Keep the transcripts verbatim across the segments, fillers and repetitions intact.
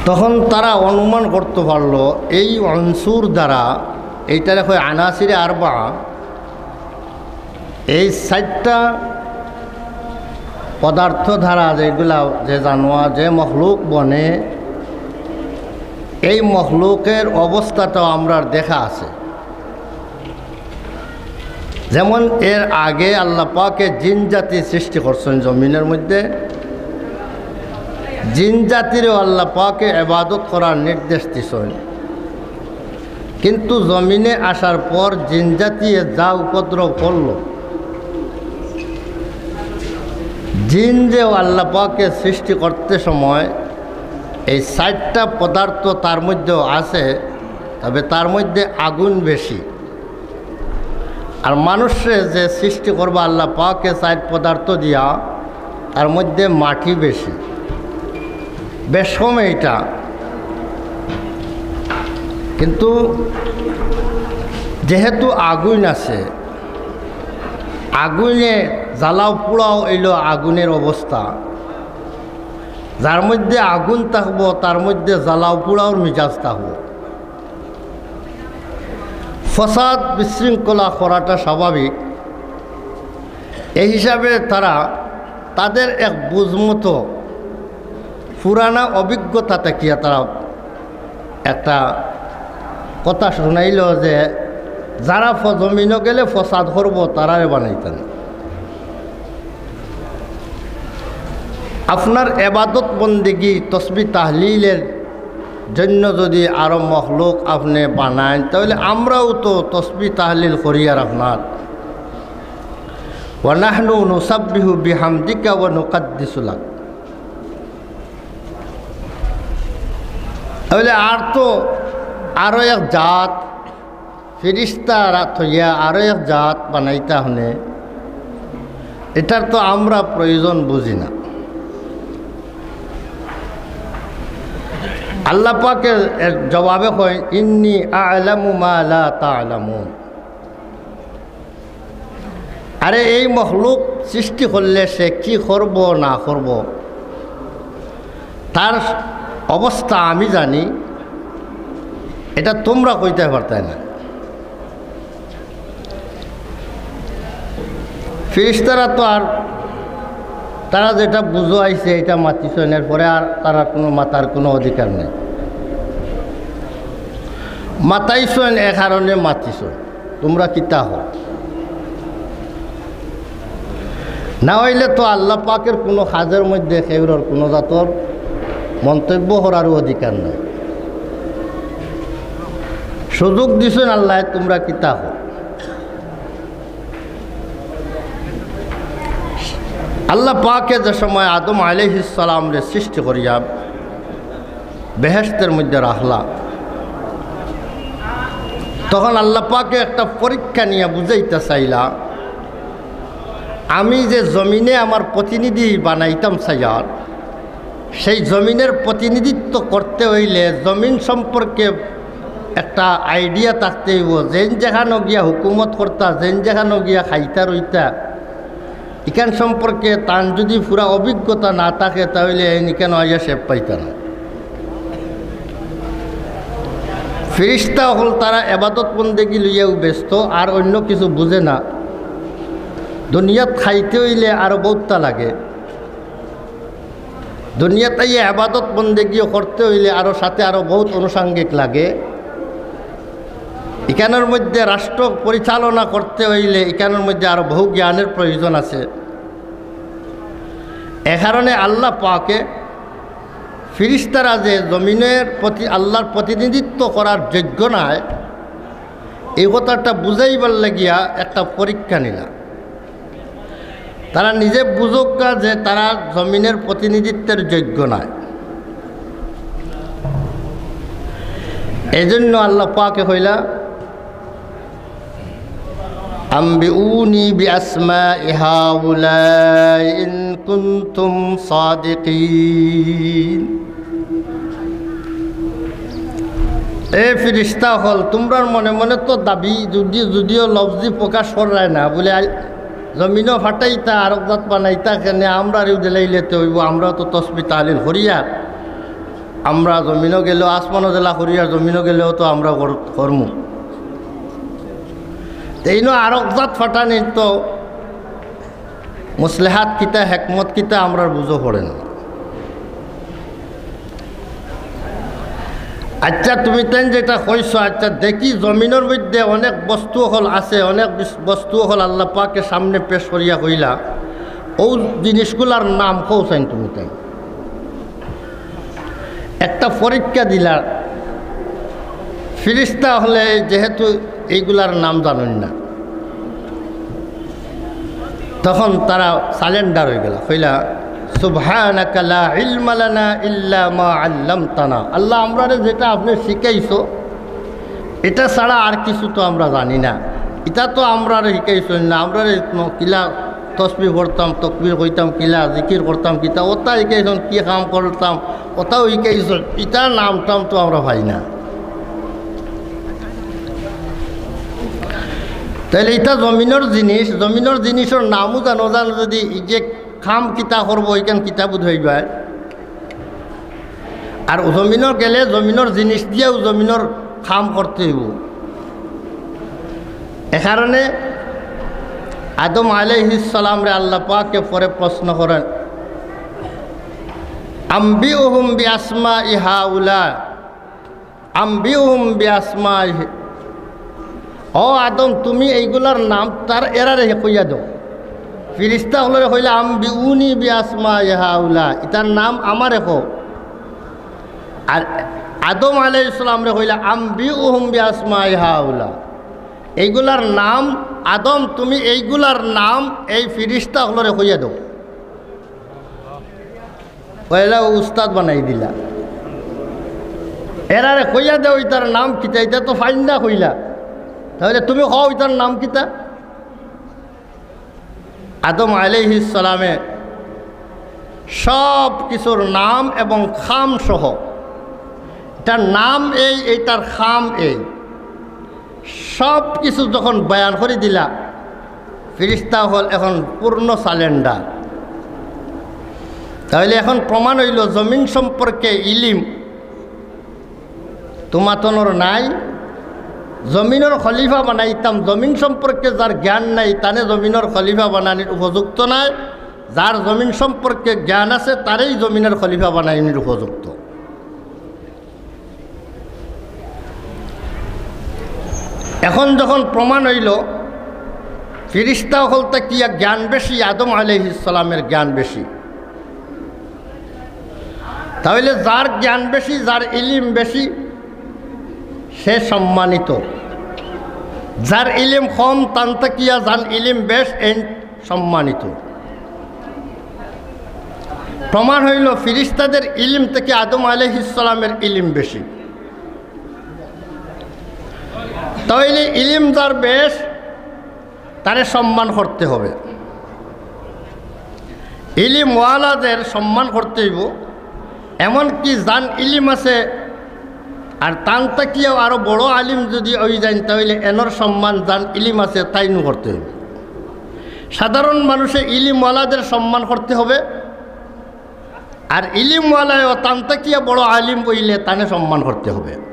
তখন তারা অনুমান করতে পারলো এই উনসুর দ্বারা, এইটারে কয় আনাসিরে আরবা, এই চাইরটা পদার্থ দ্বারা যেগুলা, যে জানোয়ার, যে মখলুক বনে, এই মখলুকের অবস্থাটাও আমরার দেখা আছে। যেমন এর আগে আল্লাহ পাকে জিন জাতি সৃষ্টি করছেন জমিনের মধ্যে, জিন জাতিরও আল্লাহ পাকে ইবাদত করার নির্দেশ দিছেন। কিন্তু জমিনে আসার পর জিন জাতিয়ে যা উপদ্রব করল, জিন যে আল্লাহ পাকে সৃষ্টি করতে সময় এই চাইরটা পদার্থ তার মধ্যেও আছে, তবে তার মধ্যে আগুন বেশি। আর মানুষরে যে সৃষ্টি করবা আল্লাহ পাকে চাইর পদার্থ দিয়া, তার মধ্যে মাটি বেশি, বেশ কম এইটা। কিন্তু যেহেতু আগুন আছে, আগুনে জ্বালাও পোড়াও অইলো আগুনের অবস্থা। যার মধ্যে আগুন থাকবো, তার মধ্যে জ্বালাও পোড়াওর মিজাজ থাকবো। ফসাদ বিশৃঙ্খলা করাটা স্বাভাবিক। এই হিসাবে তারা তাদের এক বুঝমতো পুরানা অভিজ্ঞতা থাকিয়া তারা একটা কথা শুনাইল যে যারা ফ-, জমিনো গেলে ফসাদ করবো, তারারে বানাইতা না। আপনার এবাদত বন্দেগি তসবি তাহলিলের জন্য যদি আরো মখলুক আপনি বানাইন, তাহলে আমরাও তো তসবি তাহলিল করি আর আপনার। ওয়া নাহনু নুসাব্বিহু বিহামদিকা ওয়া নুকাদ্দিসু লাক। তাহলে আর তো আরো এক জাত ফিরিস্তারা থইয়া আরো এক জাত বানাইতা হনে, এটার তো আমরা প্রয়োজন বুঝি না। আল্লাহ পাকে এর জবাবে কয়, "ইন্নী আ'লামু মা লা তা'লামুন।" আরে, এই মখলুক সৃষ্টি করলে সে কি করব না করব, তার অবস্থা আমি জানি, এটা তোমরা কইতে পারতায় না। ফিরিস্তারা তো আর তারা যেটা বুঝো আইছে, এটা মাতিছইন, এরপরে আর তারা কোনো মাতার কোনো অধিকার নেই। মাতাইছইন, এ কারণে মাতিছইন। তোমরা কিতা হও? না অইলে তো আল্লাহ পাকের কোনো কাজের মধ্যে কেউরর কোনো জাতর মন্তব্য করারও অধিকার নাই। সুযোগ দিছইন আল্লাহ, তোমরা কিতা হও? আল্লাহ পাকে যে সময় আদম আলাইহিস সালামরে সৃষ্টি করিয়া বেহেশতের মধ্যে রাখলা, তখন আল্লাহ পাকে একটা পরীক্ষা নিয়া বুঝাইতা চাইলা, আমি যে জমিনে আমার প্রতিনিধি বানাইতাম চাইয়ার, সেই জমিনের প্রতিনিধিত্ব করতে অইলে জমিন সম্পর্কে একটা idea থাকতে অইবো, যেইন যেখানো গিয়া হুকুমত করতা, যেইন যেখানো গিয়া খাইতা রইতা, ইখান সম্পর্কে তান যদি পুরা অভিজ্ঞতা না থাকে, তাহলে এইন ইখানো আইয়া শেপ পাইতা না। ফিরিস্তা অকল তারা এবাদত বন্দেগি লইয়াও ব্যস্ত, আর অন্য কিছু বুঝে না। দুনিয়াত খাইতে অইলে আরো বহুততা লাগে, দুনিয়াত আইয়া এবাদত বন্দেগিও করতে অইলে আরো সাথে আরো বহুত আনুষঙ্গিক লাগে। ইখানোর মধ্যে রাষ্ট্র পরিচালনা করতে অইলে ইখানোর মধ্যে আরো বহু জ্ঞানের প্রয়োজন আছে। এ কারণে আল্লাহ পাকে ফিরিস্তারা যে জমিনের প্রতি আল্লাহর প্রতিনিধিত্ব করার যোগ্য নায়, এই কথাটা বুঝাইবার লাগিয়া একটা পরীক্ষা নিলা। তারা নিজে বুঝউক্কা যে তারা জমিনের প্রতিনিধিত্বের যোগ্য নায়। এই জন্য আল্লাহ পাকে কইলা, "আম্বিউনি বিআসমাই হাউলাই ইন কুনতুম সাদিকিন।" এ ফিরিস্তা অকল, তুমরার মনে মনে তো দাবি, যুদি-, যুদিও লফজি প্রকাশ কররায় না, বুলে, "আই-, জমিনো ফাটাইতা, আরক জাত বানাইতা কেনে, আমরারেও দিলাইলে তে অইবো, আমরাও তো তসবি তাহলিল করিয়ার।" আমরা জমিনো গেলেও, আসমানো যেলা করি আর জমিনো গেলেও তো আমরা কর-, করমু। তে ইনো আরক জাত ফাটানির তো মসলেহাত কিতা, হেকমত কিতা, আমরার বুঝো পড়ে না। আচ্ছা, তুমি তাইন যেটা কইছো, আচ্ছা, দেখি জমিনর মধ্যে অনেক বস্তু অকল আছে, অনেক বিস-, বস্তু অকল আল্লাহ পাকে সামনে পেশ করিয়া কইলা, ও জিনিসগুলার নাম কও চাইন তুমি তাইন। একটা পরীক্ষা দিলা, ফিরিস্তা অকলে যেহেতু এইগুলার নাম জানইন না, তখন তারা সারেন্ডার অইগেলা, কইলা, "সুবহানাকা লা ইলমা লানা ইল্লা মা আল্লামতানা।" আল্লাহ, আমরারে যেটা আপনে শিখাইছো, এটা ছাড়া আর কিছু তো আমরা জানি না। ইটা তো আমরারে শিখাইছইন না, আমরারে ন-, কিলা তসবিহ পড়তাম, তকবির কইতাম, কিলা জিকির করতাম, কিতা ওটা শিখাইছইন, কি কাম করতাম, ওটাও শিখাইছইন, ইটার নাম টাম তো আমরা পাই না। তাইলে ইটা জমিনর জিনিস, জমিনর জিনিসর নামও জানো, জানো যদি ই যে কাম কিতা করবো, ইখান কিতা বুঝাইবায়। আর জমিনর গেলে জমিনর জিনিস দিয়াও জমিনর কাম করতে অইবো। এ কারণে আদম আলাইহিস সালামরে আল্লাহ পাকে পরে প্রশ্ন করেন, "আম্বিউহুম বিআসমাই হাউলা।" আম্বিউহুম বিআসমাইহি। ও আদম, তুমি এইগুলার নাম তার এরারে কইয়া দেও। ফিরিস্তা অকলরে কইলা, "আম্বিউনি বিআসমাই হাউলা।" ইতার নাম আমারে কও। আর আদম আলাইহিস সালামরে কইলা, "আম্বিউহুম বিআসমাই হাউলা।" এইগুলার নাম, আদম, তুমি এইগুলার নাম এই ফিরিস্তা অকলরে কইয়া দেও। পয়লা উস্তাদ বানাই দিলা। এরারে কইয়া দেও, ইতার নাম কিতা? ইতা তো ফাইন না কইলা। তাইলে তুমি কও, ইতার নাম কিতা? আদম আলাইহিস সালামে সব কিছুর নাম এবং কাম সহ, ইতার নাম এই, ইতার কাম এই, সব কিছু যখন বয়ান করি দিলা, ফিরিস্তা অকল এখন পূর্ণ সারেন্ডার। তাইলে এখন প্রমাণ অইলো, জমিন সম্পর্কে ইলিম তুমাতনর নাই। জমিনর খলিফা বানাইতাম, জমিন সম্পর্কে যার জ্ঞান নাই, তানে জমিনর খলিফা বানানির উপযুক্ত নায়। যার জমিন সম্পর্কে জ্ঞান আছে, তারেই জমিনর খলিফা বানানির উপযুক্ত। এখন যখন প্রমাণ অইলো, ফিরিস্তা অকল থাকিয়া জ্ঞান বেশি, আদম আলাইহিস সালামের জ্ঞান বেশি, তাইলে যার জ্ঞান বেশি, যার ইলিম বেশি, সে সম্মানিত। যার ইলিম কম, তান থাকিয়া যান ইলিম বেশ, এইন সম্মানিত। প্রমাণ অইলো, ফিরিস্তাদের ইলিম থাকি আদম আলাইহিস সালামের ইলিম বেশি। তাইলে ইলিম যার বেশ, তারে সম্মান করতে হবে। ইলিমওয়ালাদের সম্মান করতে অইবো। এমনকি যান ইলিম আছে, আর তান থাকিয়াও আরো বড় আলিম যদি অইযাইন, তাইলে এনর সম্মান যান ইলিম আছে, তাইনও করতে অইবো। সাধারণ মানুষে ইলিমওয়ালাদের সম্মান করতে হবে, আর ইলিমওয়ালায়ও তান থাকিয়া বড় আলিম অইলে তানে সম্মান করতে হবে।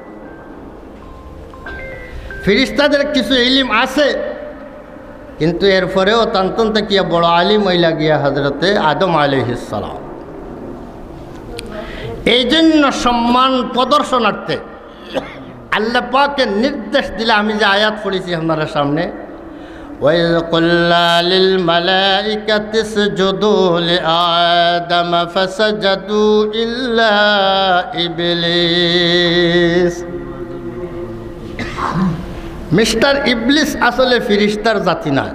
ফিরিস্তাদের কিছু ইলিম আছে, কিন্তু এরপরেও তান তান থাকিয়া বড় আলিম অইলা গিয়া হজরতে আদম আলাইহিস সালাম। এই জন্য সম্মান প্রদর্শনার্থে আল্লাহ পাকে নির্দেশ দিলা, আমি যে আয়াত পড়ছি আপনারার সামনে, "ওয়াইজ কুল্লা লিল মালাইকাতি ইসজুদু লি আদম ফাসাজাদু ইল্লা ইবলিস।" মিস্টার ইবলিস আসলে ফিরিস্তার জাতি না।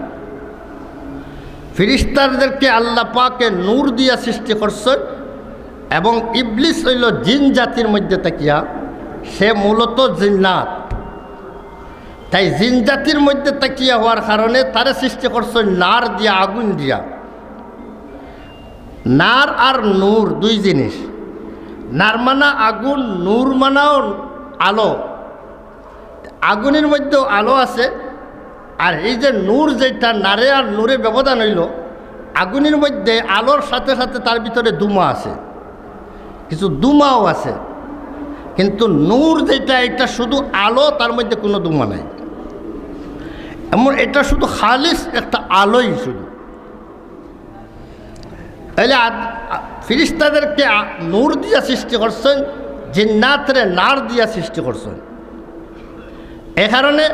ফিরিস্তাদেরকে আল্লাহ পাকে নূর দিয়া সৃষ্টি করছেন, এবং ইবলিস অইলো জিন জাতির মধ্যে থাকিয়া, সে মূলত জিন্নাত। তাই জিন জাতির মধ্যে থাকিয়া হওয়ার কারণে তারে সৃষ্টি করছেন নার দিয়া, আগুন দিয়া। নার আর নূর দুই জিনিস। নার মানা আগুন, নূর মানাও আলো। আগুনের মধ্যেও আলো আছে, আর এই যে নূর, যেটা নারে আর নূরে ব্যবধান অইলো, আগুনের মধ্যে আলোর সাথে সাথে তার ভিতরে ধুমা আছে, কিছু ধুমাও আছে। কিন্তু নূর যেটা, এটা শুধু আলো, তার মধ্যে কোনো ধোঁয়া নাই। এমন এটা শুধু খালিস একটা আলোই শুধু। তাইলে আদ-, আ-, ফিরিস্তাদেরকে আ-, নূর দিয়া সৃষ্টি করছেন, জিন্নাতরে নার দিয়া সৃষ্টি করছেন। এ কারণে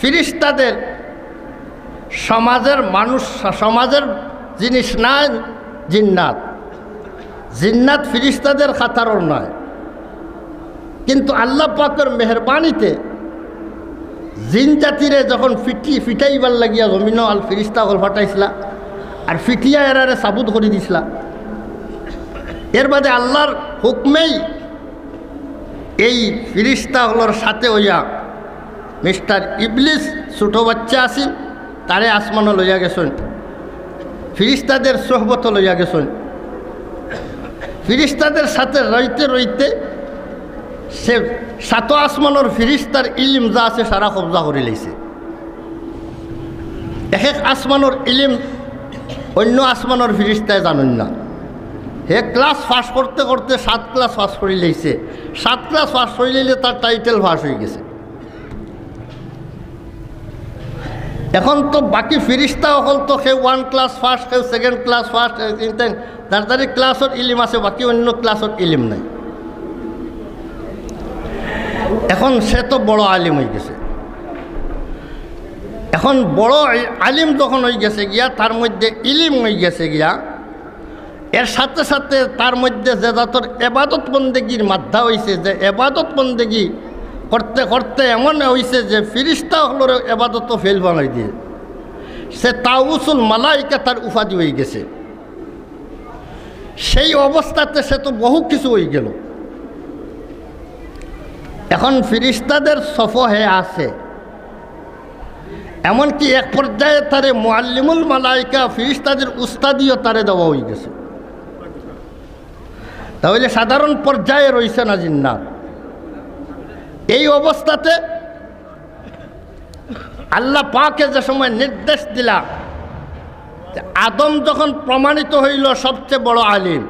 ফিরিস্তাদের সমাজের মানুষ, সমাজের জিনিস না জিন্নাত। জিন্নাত ফিরিস্তাদের খাতারর নয়। কিন্তু আল্লাহ পাকের মেহেরবানিতে জিন জাতিরে যখন ফিটি-, ফিটাইবার লাগিয়া জমিনো আল ফিরিস্তা অকল ফাটাইছলা, আর ফিটিয়া এরারে সাবুদ করি দিছলা। এর বাদে আল্লাহর হুকমেই এই ফিরিস্তা অকলর সাথে অইয়া মিস্টার ইবলিস, ছোট বাচ্চা আছিল, তারে আসমানো লইয়া গেছইন, ফিরিস্তাদের সোহবত লইয়া গেছইন। ফিরিস্তাদের সাথে রইতে রইতে সে সাত আসমানর ফিরিস্তার ইলিম যা আছে সারা কবজা করি লইছে। এক এক আসমানর ইলিম অন্য আসমানর ফিরিস্তায় জানইন না। হে ক্লাস পাস করতে করতে সাত ক্লাস পাস করি লইছে। সাত ক্লাস পাস করি লইলে তার টাইটেল পাস অই গেছে। এখন তো বাকি ফিরিস্তা অকল তো কেউ ওয়ান ক্লাস ফার্স্ট, কেউ সেকেন্ড ক্লাস ফার্স্ট, যার যার ক্লাসর ইলিম আছে, বাকি অন্য ক্লাসর ইলিম নাই। এখন সে তো বড় আলিম অই গেছে। এখন বড় আলিম যখন অই গেছে গিয়া, তার মধ্যে ইলিম অই গেছে গিয়া, এর সাথে সাথে তার মধ্যে যে জাতর এবাদত বন্দেগির মাধ্যা অইছে, যে এবাদত বন্দেগি করতে করতে এমন অইছে যে ফিরিস্তা অকলরে এবাদতো ফেইল বানাই দিয়ে, সে তাউসুল মালাইকা তার উপাধি অই গেছে। সেই অবস্থাতে সে তো বহু কিছু অই গেল। এখন ফিরিস্তাদের সফো হে আছে, এমনকি এক পর্যায়ে তারে মুআল্লিমুল মালাইকা, ফিরিস্তাদের উস্তাদিও তারে দেওয়া অই গেছে। তাইলে সাধারণ পর্যায়ে রইছে না জিন্নাত। এই অবস্থাতে আল্লাহ পাকে যে সময় নির্দেশ দিলা, যে আদম যখন প্রমাণিত অইল সবচেয়ে বড় আলিম,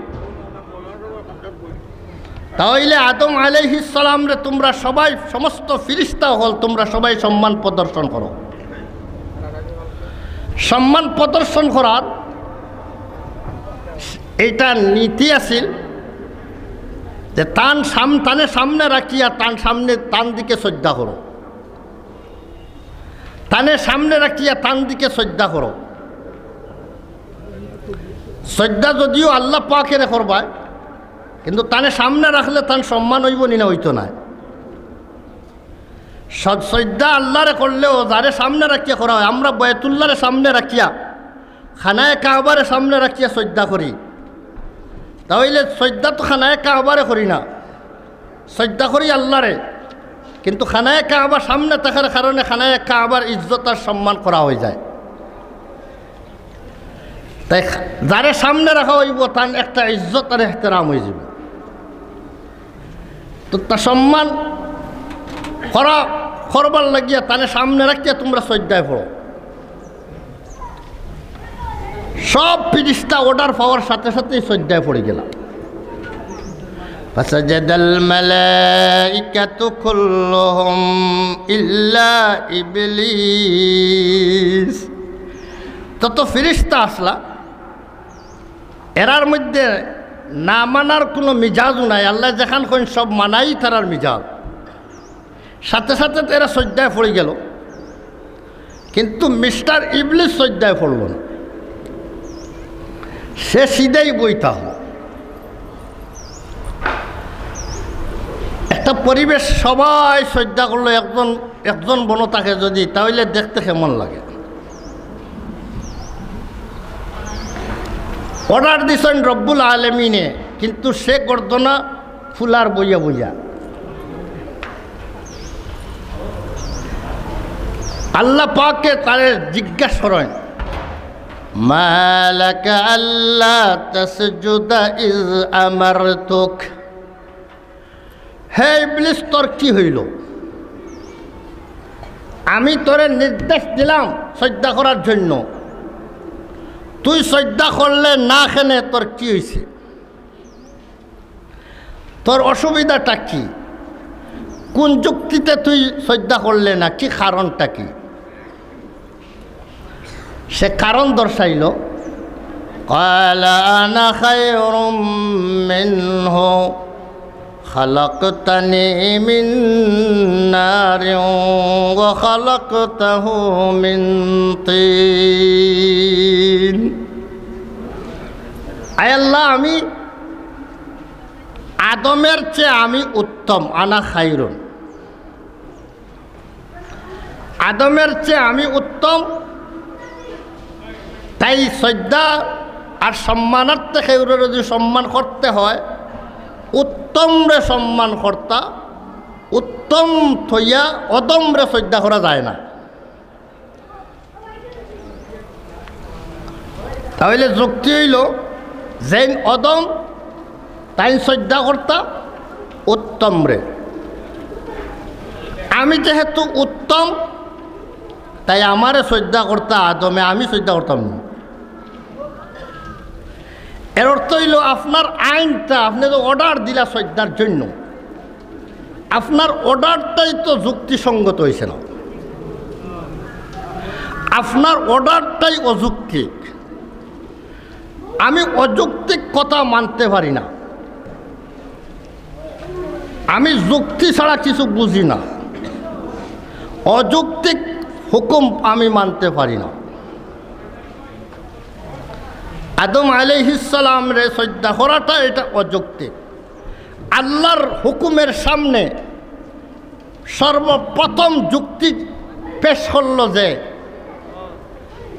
তাইলে আদম আলাইহিস সালামরে তোমরা সবাই, সমস্ত ফিরিস্তা অকল, তোমরা সবাই সম্মান প্রদর্শন করো। সম্মান প্রদর্শন করার এইটা নীতি আছিল যে তান সাম-, তানে সামনে রাখিয়া তান সামনে, তান দিকে সইজদা করো। তানে সামনে রাখিয়া তান দিকে সইজদা করো। সইজদা যদিও আল্লাহ পাকেরে করবায়, কিন্তু তানে সামনে রাখলে তান সম্মান অইবো নি না? অইতো নায়। সজ-, সইজদা আল্লাহরে করলেও যারে সামনে রাখিয়া করা অয়, আমরা বায়তুল্লাহরে সামনে রাখিয়া, খানায়ে কাবারে সামনে রাখিয়া সইজদা করি, তাইলে সইজদা তো খানায়ে কাবারে করি না, সইজদা করি আল্লাহরে। কিন্তু খানায়ে কাবা সামনে থাকার কারণে খানায়ে কাবার ইজ্জত আর সম্মান করা অই যায়। তাই যারে সামনে রাখা অইবো, তান একটা ইজ্জত আর এহতেরাম অই যাইবো। তো তা সম্মান করা, করবার লাগিয়া তানে সামনে রাখিয়া তোমরা সইজদায় পড়ো। সব ফিরিস্তা অর্ডার পাওয়ার সাথে সাথেই সইজদায় পড়ি গেলা। فسجد الملائكة كلهم إلا إبليس। তত ফিরিস্তা আছলা, এরার মধ্যে না মানার কুনু মিজাজও নাই। আল্লায় যেখান কইন সব মানাই তারার মিজাজ। সাথে সাথে তো এরা সইজদায় পড়ি গেল, কিন্তু মিস্টার ইবলিস সইজদায় পড়ল না। সে সিধেই বইতা অইল। একটা পরিবেশ, সবাই সইজদা করলো, একজন, একজন বনো থাকে যদি, তাইলে দেখতে কেমন লাগে? অর্ডার দিছইন রব্বুল আলামিনে, কিন্তু সে গর্দনা ফুলার বইয়া বইয়া। আল্লাহ পাকে তারে জিজ্ঞাসা করেন, "মা লাকা আল্লা তাসজুদা ইজ আমারতুক?" হে ইবলিস, তোর কি হইল? আমি তোরে নির্দেশ দিলাম সইজদা করার জন্য, তুই সইজদা করলে না, কেনে তোর কি হইছে? তোর অসুবিধাটা কি? কোন যুক্তিতে তুই সইজদা করলে না? কি কারণটা কি?" সে কারণ দর্শাইল, "قال أنا خير منه خلقتني من نار وخلقته من طين।" আয় আল্লাহ, আমি আদমের চেয়ে আমি উত্তম, আনা খাইরুন, আদমের চেয়ে আমি উত্তম। তাই সইজদা আর সম্মানার্থে কেউরে যদি সম্মান করতে হয়, উত্তমরে সম্মান করতা, উত্তম থইয়া অদমরে সইজদা করা যায় না। তাইলে যুক্তি অইল, যেইন অদম, তাইন সইজদা করতা উত্তমরে। আমি যেহেতু উত্তম, তাই আমারে সইজদা করতা আদমে, আমি সইজদা করতাম না। এর অর্থ অইল, আপনার আইনটা, আপনে যে অর্ডার দিলা সইজদার জন্য, আপনার অর্ডারটাই তো যুক্তিসঙ্গত অইছে না, আপনার অর্ডারটাই অযৌক্তিক। আমি অযৌক্তিক কথা মানতে পারি না, আমি যুক্তি ছাড়া কিছু বুঝি না, অযৌক্তিক হুকুম আমি মানতে পারি না। আদম আলাইহিস সালামরে সইজদা করাটা এটা অযৌক্তিক। আল্লাহর হুকুমের সামনে সর্বপ্রথম যুক্তি পেশ করল যে,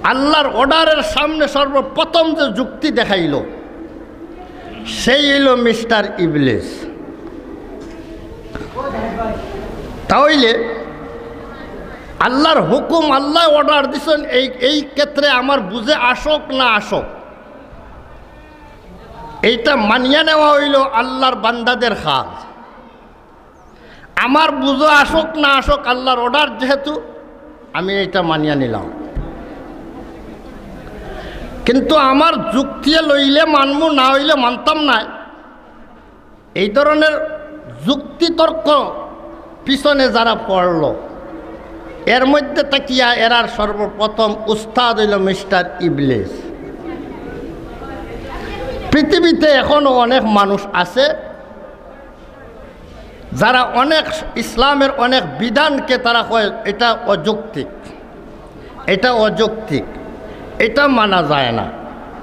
আল্লাহর অর্ডারের সামনে সর্বপ্রথম যে যুক্তি দেখাইল, সেই অইল মিস্টার ইবলিস। তাইলে আল্লাহর হুকুম, আল্লায় অর্ডার দিছেন, এই, এই ক্ষেত্রে আমার বুঝে আসুক না আসুক, এইটা মানিয়া নেওয়া অইল আল্লাহর বান্দাদের কাজ। আমার বুঝে আসুক না আসুক, আল্লাহর অর্ডার যেহেতু, আমি এটা মানিয়া নিলাম। কিন্তু আমার যুক্তিয়ে লইলে মানমু, না অইলে মানতাম নায়। এই ধরনের যুক্তিতর্ক পিছনে যারা পড়ল, এর মধ্যে থাকিয়া এরার সর্বপ্রথম উস্তাদ অইল মিস্টার ইবলিস। পৃথিবীতে এখনো অনেক মানুষ আছে, যারা অনেক ইসলামের অনেক বিধানকে তারা কয় এটা অযৌক্তিক, এটা অযৌক্তিক, এটা মানা যায় না,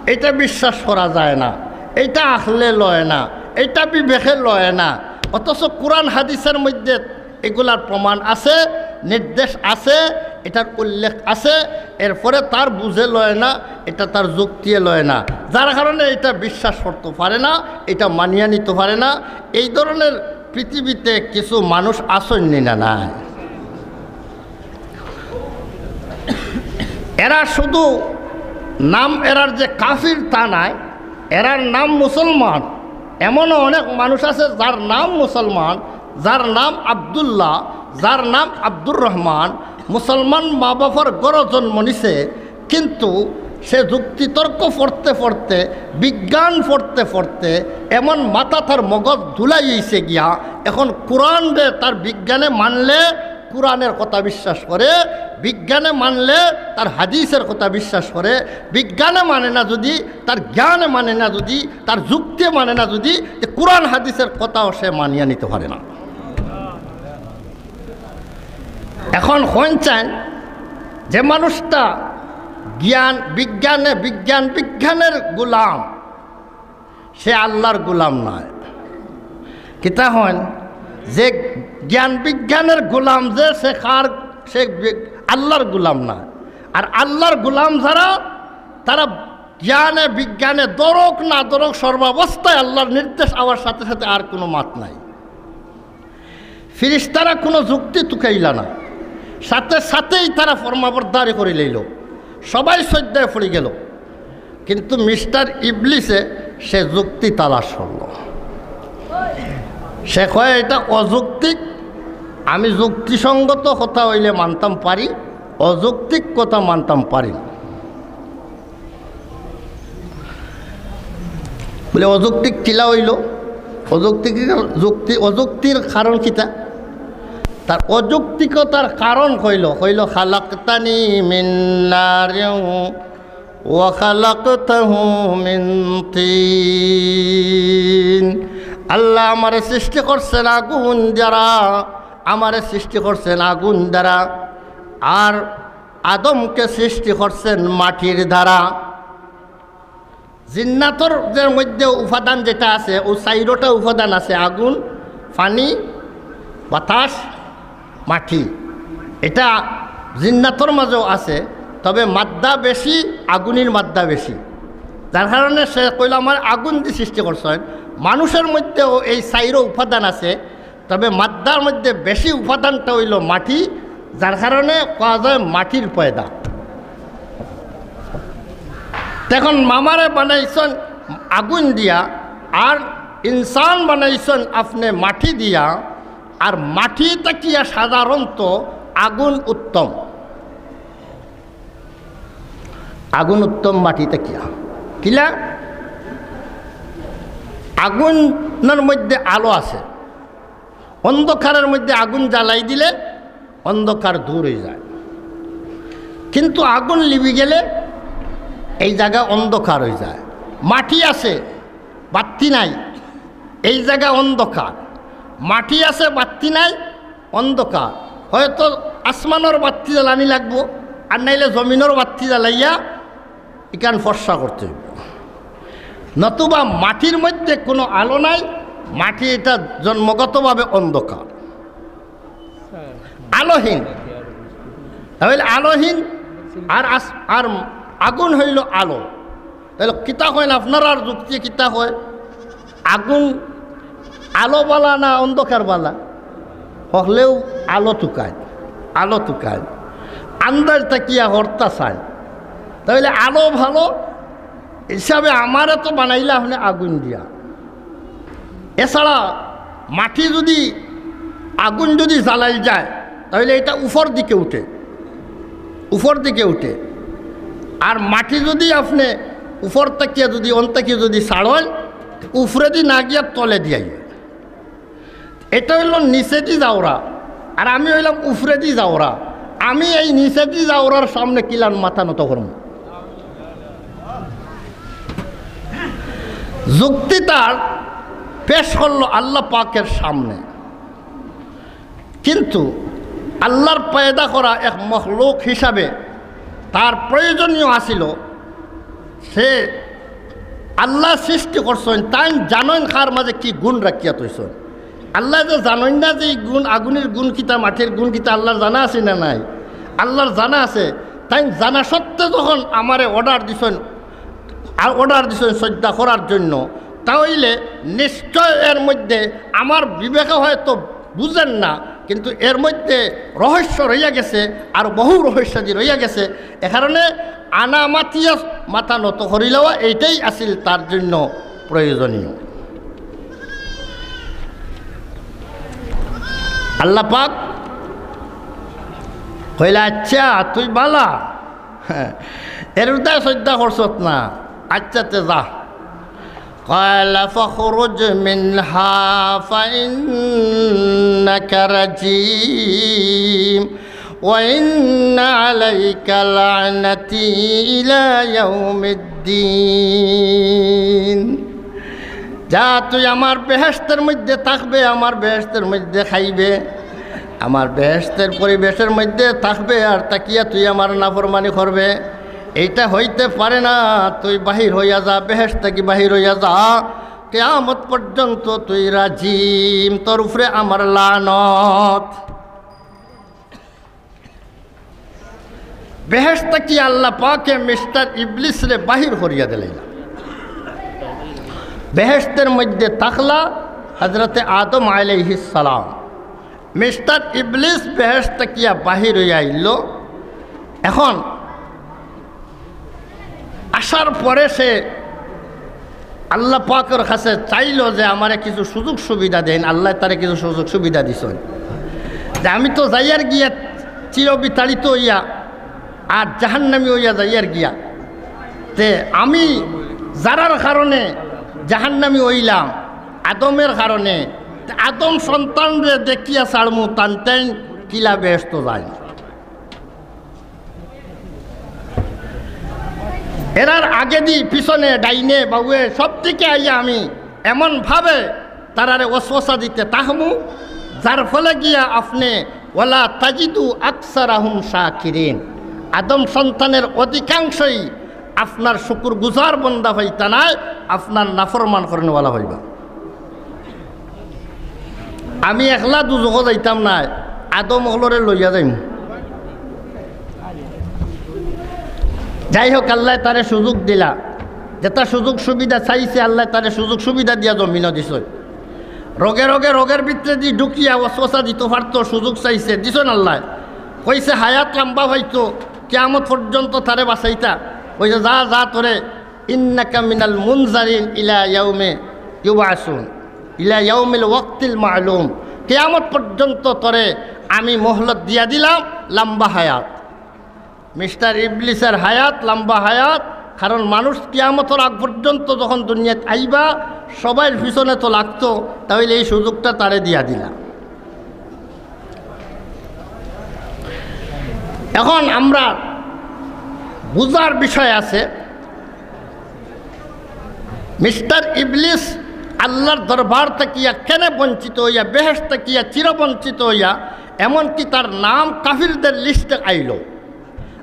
এটা বিশ্বাস করা যায় না, এটা আখলে লয় না, এটা বিবেকে লয় না। অথচ কোরআন হাদিসের মধ্যে এগুলার প্রমাণ আছে, নির্দেশ আছে, এটার উল্লেখ আছে, এরপরে তার বুঝে লয় না, এটা তার যুক্তিয়ে লয় না, যার কারণে এটা বিশ্বাস করতে পারে না, এটা মানিয়া নিতে পারে না। এই ধরনের পৃথিবীতে কিছু মানুষ আছইন নি না নাই? এরা শুধু নাম, এরার যে কাফির তা নায়, এরার নাম মুসলমান। এমনও অনেক মানুষ আছে যার নাম মুসলমান, যার নাম আব্দুল্লাহ, যার নাম আব্দুর রহমান, মুসলমান মা বাবার ঘরো জন্ম নিছে, কিন্তু সে যুক্তিতর্ক পড়তে পড়তে, বিজ্ঞান পড়তে পড়তে এমন মাথা তার মগজ ধুলাই অইছে গিয়া, এখন কোরআনরে তার বিজ্ঞানে মানলে কোরআনের কথা বিশ্বাস করে, বিজ্ঞানে মানলে তার হাদিসের কথা বিশ্বাস করে, বিজ্ঞানে মানে না যদি, তার জ্ঞানে মানে না যদি, তার যুক্তি মানে না যদি, তে কোরআন হাদিসের কথাও সে মানিয়া নিতে পারে না। এখন হইন চাইন যে মানুষটা জ্ঞান বিজ্ঞানে, বিজ্ঞান বিজ্ঞানের গোলাম, সে আল্লাহর গোলাম নয়। কিতা হইন, যে জ্ঞান বিজ্ঞানের গোলাম যে, সে কার, সে বি-, আল্লাহর গোলাম না। আর আল্লাহর গোলাম যারা, তারা জ্ঞানে বিজ্ঞানে ধরুক না ধরুক, সর্বাবস্থায় আল্লাহর নির্দেশ আওয়ার সাথে সাথে আর কোনো মাত নাই। ফিরিস্তারা কোনো যুক্তি তুকাইলা না, সাথে সাথেই তারা ফরমাবরদারি করি লইল, সবাই সইজদায় পড়ি গেল। কিন্তু মিস্টার ইবলিসে সে যুক্তি তালাশ করল। সে কয়, "এটা অযৌক্তিক, আমি যুক্তিসঙ্গত কথা অইলে মানতাম পারি, অযৌক্তিক কথা মানতাম পারি না।" বলে, "অযৌক্তিক কিলা অইল?" অযৌক্তিক যুক্তি, অযৌক্তির কারণ কিতা? তার অযৌক্তিকতার কারণ কইল, কইল, "খালাকতানি মিন নারিন ওয়া খালাকতাহু মিন তিন।" আল্লাহ আমারে সৃষ্টি করছেন আগুন দ্বারা, আমারে সৃষ্টি করছেন আগুন দ্বারা, আর আদমকে সৃষ্টি করছেন মাটির দ্বারা। জিন্নাতর যে মধ্যে উপাদান যেটা আছে, ও চাইরোটা উপাদান আছে, আগুন, পানি, বাতাস, মাটি। এটা জিন্নাতর মাঝেও আছে, তবে মাদ্দা বেশি, আগুনের মাদ্দা বেশি, যার কারণে সে কইল, "আমার আগুন দি সৃষ্টি করছেন।" মানুষের মধ্যেও এই চাইরো উপাদান আছে, তবে মাদ্দার মধ্যে বেশি উপাদানটা হইল মাটি, যার কারণে কওয়া যায় মাটির পয়দা। তখন আমারে বানাইছেন আগুন দিয়া, আর ইনসান বানাইছেন আপনি মাটি দিয়া, আর মাটি থাকিয়া সাধারণত আগুন উত্তম। আগুন উত্তম মাটি থাকিয়া। কিলা? আগুনের মধ্যে আলো আছে। অন্ধকারের মধ্যে আগুন জ্বালাই দিলে অন্ধকার দূর হয়ে যায়, কিন্তু আগুন লিবি গেলে এই জায়গা অন্ধকার হয়ে যায়। মাটি আছে, বাত্তি নাই, এই জায়গা অন্ধকার। মাটি আছে, বাত্তি নাই, অন্ধকার। হয়তো আসমানর বাত্তি জ্বালানি লাগবো, আর নাইলে জমিনর বাত্তি জ্বালাইয়া ইখান ফর্সা করতে হইব। নতুবা মাটির মধ্যে কোনো আলো নাই, মাটি এটা জন্মগতভাবে অন্ধকার, আলোহীন। তাহলে আলোহীন আর আস-, আর আগুন হইল আলো। তাহলে কিতা কইন আপনারা, আর যুক্তি কিতা কয়? আগুন আলো বালা না অন্ধকার বালা? হকলেউ আলো তুকায়, আলো তুকায়। আন্দাজ থাকিয়া হরতা চায়। তাহলে আলো ভালো হিসাবে আমারে তো বানাইলা আপনি আগুন দিয়া। এছাড়া মাটি যদি, আগুন যদি জ্বালাইল যায়, তাহলে এটা উপর দিকে উঠে, উপর দিকে উঠে। আর মাটি যদি আপনি উপর থাকিয়া যদি, অন থাকিয়া যদি ছাড়ল, উপরেদি না গিয়া তলেদি আইব। এটা হইল নিচেদি যাওরা, আর আমি হইলাম উপরেদি যাওরা। আমি এই নিচেদি যাওরার সামনে কিলান মাথা নত করমু? যুক্তি তার পেশ করলো আল্লাহ পাকের সামনে। কিন্তু আল্লাহর পয়দা করা এক মখলুক হিসাবে তার প্রয়োজনীয় আছিল। সে আল্লাহ সৃষ্টি করছেন, তাইন জানেন কার মাঝে কি গুণ রাখিয়া থইছেন। আল্লাহ যে জানেন না যে এই গুণ, আগুনের গুণ কিতা, মাটির গুণ কিতা, আল্লাহর জানা আছে না নাই? আল্লাহর জানা আছে। তাইন জানা সত্ত্বে যখন আমারে অর্ডার দিছেন, আর অর্ডার দিছেন সজদা করার জন্য, তাহলে নিশ্চয় এর মধ্যে, আমার বিবেকে হয়তো বুঝেন না, কিন্তু এর মধ্যে রহস্য রইয়া গেছে, আর বহু রহস্যাদি রইয়া গেছে। এ কারণে আনা মাতিয়া মাথা নত করিলাওয়া এইটাই আছিল তার জন্য প্রয়োজনীয়। আল্লাহ পাক কইলা, "আচ্ছা, তুই বালা, এর উদ্ধার সজ্জা করছত না, আচ্ছা তে যা।" قال فاخرج منها فإنك رجيم وإن عليك لعنتي إلى يوم الدين। যা, তুই আমার বেহেশতের মধ্যে থাকবে, আমার বেহেশতের মধ্যে খাইবে, আমার বেহেশতের পরিবেশের মধ্যে থাকবে, আর থাকিয়া তুই আমার নাফরমানি করবে। এইটা হইতে পারে না। তুই বাহির হইয়া যা, বেহেশত থাকি বাহির হইয়া যা। কিয়ামত পর্যন্ত তুই রাজিম, তোর উপরে আমার লানত। বেহেশত থাকি আল্লাহ পাকে মিস্টার ইবলিসরে বাহির করিয়া দিলাইলা। বেহেশতের মধ্যে থাকলা হযরতে আদম আলাইহিস সালাম। মিস্টার ইবলিস বেহেশত থাকিয়া বাহির হইয়া আইল। এখন আসার পরে সে আল্লাহ পাকের কাছে চাইল যে, "আমারে কিছু সুযোগ সুবিধা দেন।" আল্লাহ তারে কিছু সুযোগ সুবিধা দিছেন যে, "আমি তো যাইয়ার গিয়া চিরবিতাড়িত হইয়া, আর জাহান্নামী হইয়া যাইয়ার গিয়া, তে আমি যারার কারণে জাহান্নামী হইলাম, আদমের কারণে। আদম সন্তানরে দেখিয়া ছাড়মু, তান তাইন কিলা বেহেস্ত যাইন। এরার আগেদি পিছনে ডাইনে বাউয়ে সব দিকে আইয়া আমি এমনভাবে তারারে ওয়াসওয়াসা দিতে থাকমু, যার ফলে গিয়া আপনে ওয়ালা তাজিদু আকসারাহুম শাকিরিন, আদম সন্তানের অধিকাংশই আপনার শুকুরগুজার বন্দা পাইতা নায়, আপনার নাফরমান করনেওয়ালা পাইবা। আমি একলা দুজখো যাইতাম নায়, আদম অকলরে লইয়া যাইমু। যাই হোক, আল্লায় তারে সুযোগ দিলা, যেটা সুযোগ সুবিধা চাইছে, আল্লায় তারে সুযোগ সুবিধা দিয়া জমিনো দিছইন। রোগে রোগে, রোগের ভিতরেদি ঢুকিয়া ওয়াসওয়াসা দিতো পারতো, সুযোগ চাইছে, দিছইন আল্লায়। কইছে হায়াত লম্বা পাইতো, কিয়ামত পর্যন্ত তারে বাঁচাইতা। কইছে, "যা, যা, তোরে ইন্নাকা মিনাল মুনজারিন ইলা ইয়াউমে ইউবাসুন, ইলা ইয়াউমিল ওয়াক্তিল মা'লুম।" কিয়ামত পর্যন্ত তোরে আমি মোহলত দিয়া দিলাম, লম্বা হায়াত। মিস্টার ইবলিসের হায়াত, লম্বা হায়াত, কারণ মানুষ কিয়ামতর আগ পর্যন্ত যখন দুনিয়াত আইবা, সবাইর পিছনে তো লাগতো, তাইলে এই সুযোগটা তারে দিয়া দিলা। এখন আমরা বুঝার বিষয় আছে, মিস্টার ইবলিস আল্লাহর দরবার থাকিয়া কেনে বঞ্চিত হইয়া, বেহেশত থাকিয়া চিরবঞ্চিত হইয়া, এমনকি তার নাম কাফিরদের লিস্টে আইলো।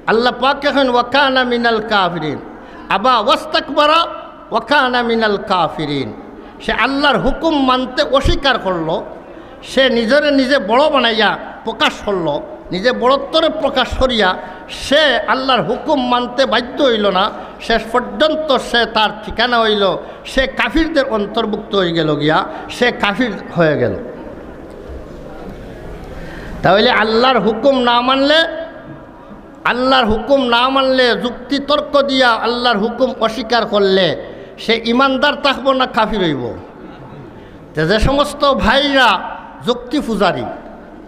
আল্লাহ পাকে কইন, "ওয়াকানা মিনাল কাফিরিন, আবা ওয়াস্তাকবারা, ওয়াকানা মিনাল কাফিরিন।" সে আল্লাহর হুকুম মানতে অস্বীকার করলো, সে নিজরে নিজে বড় বানাইয়া প্রকাশ করলো, নিজে বড়ত্বরে প্রকাশ করিয়া সে আল্লাহর হুকুম মানতে বাধ্য হইল না। শেষ পর্যন্ত সে, তার ঠিকানা হইল, সে কাফিরদের অন্তর্ভুক্ত হয়ে গেল গিয়া, সে কাফির হয়ে গেল। তাহলে আল্লাহর হুকুম না মানলে, আল্লাহর হুকুম না মানলে, যুক্তি তর্ক দিয়া আল্লাহর হুকুম অস্বীকার করলে সে ইমানদার থাকবো না কাফির হইব? তে যে সমস্ত ভাইরা যুক্তি পূজারী,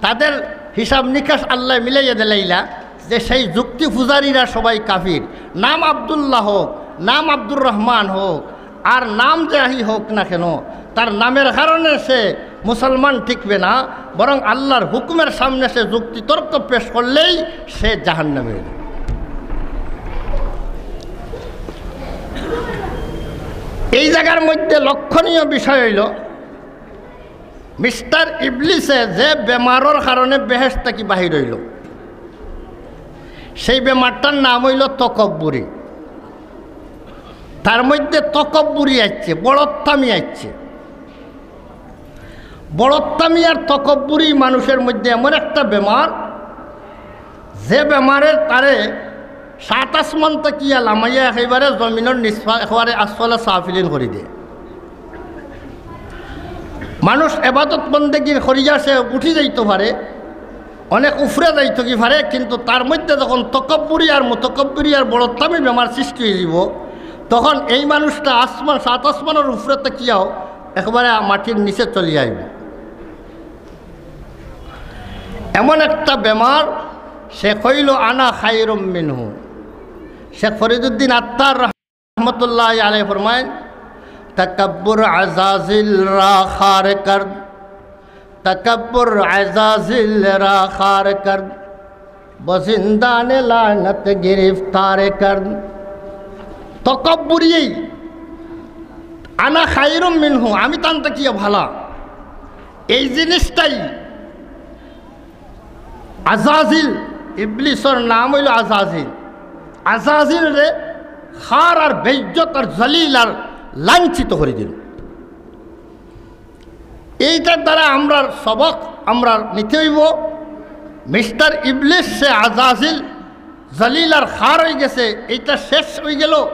তাদের হিসাব নিকাশ আল্লাহ মিলাইয়া দিলাইলা যে সেই যুক্তি পূজারীরা সবাই কাফির। নাম আব্দুল্লাহ হোক, নাম আব্দুর রহমান হোক, আর নাম যাই হোক না কেন, তার নামের কারণে সে মুসলমান টিকবে না, বরং আল্লাহর হুকুমের সামনে সে যুক্তিতর্ক পেশ করলেই সে জাহান্নামী। এই জায়গার মধ্যে লক্ষণীয় বিষয় হইল, মিস্টার ইবলিসে যে বেমারর কারণে বেহেশত থাকি বাহির হইল, সেই বেমারটার নাম হইল তকব্বুরি। তার মধ্যে তকব্বুরি আইছে, বড়ত্বামি আইছে। বড়ত্বামি আর তকব্বুরি মানুষের মধ্যে এমন একটা বেমার, যে বেমারে তারে সাত আসমান থাকিয়া লামাইয়া একেবারে জমিনর নিচফা-, একেবারে আসফালা সাফিলিন করি দেয়। মানুষ এবাদত বন্দেগি করিয়া সে উঠি যাইতো পারে, অনেক উফরে যাইতো কি পারে, কিন্তু তার মধ্যে যখন তকব্বুরি আর মুতকব্বুরি আর বড়ত্বামি বেমার সৃষ্টি হয়ে যাব, তখন এই মানুষটা আসমান, সাত আসমানর উফরে থাকিয়াও একেবারে মাটির নিচে চলিয়া আইব। এমন একটা বেমার, সে কইল, "আনা খাইরুম মিনহু।" শেখ ফরিদুদ্দিন আত্তার রহমতুল্লাহ আলাইহি ফরমায়, "তাকাব্বুর আজাজিল রা খার কর, তাকাব্বুর আজাজিল রা খার কর, বজিন্দানে লানত গিরফতার কর।" তকব্বুরি, আনা খাইরুম মিনহু, আমি তান থাকিয়া ভালা, এই জিনিসটাই আজাজিল, ইবলিসর নাম হইল আজাজিল। আজাজিল রে খার আর বেইজ্জত আর জলিল আর লাঞ্ছিত করে দিল। এইটার দ্বারা আমরার সবক আমরা নিতে হইব। মিস্টার ইবলিস সে আজাজিল, জলিল আর খার হয়ে গেছে, এইটা শেষ হয়ে গেল।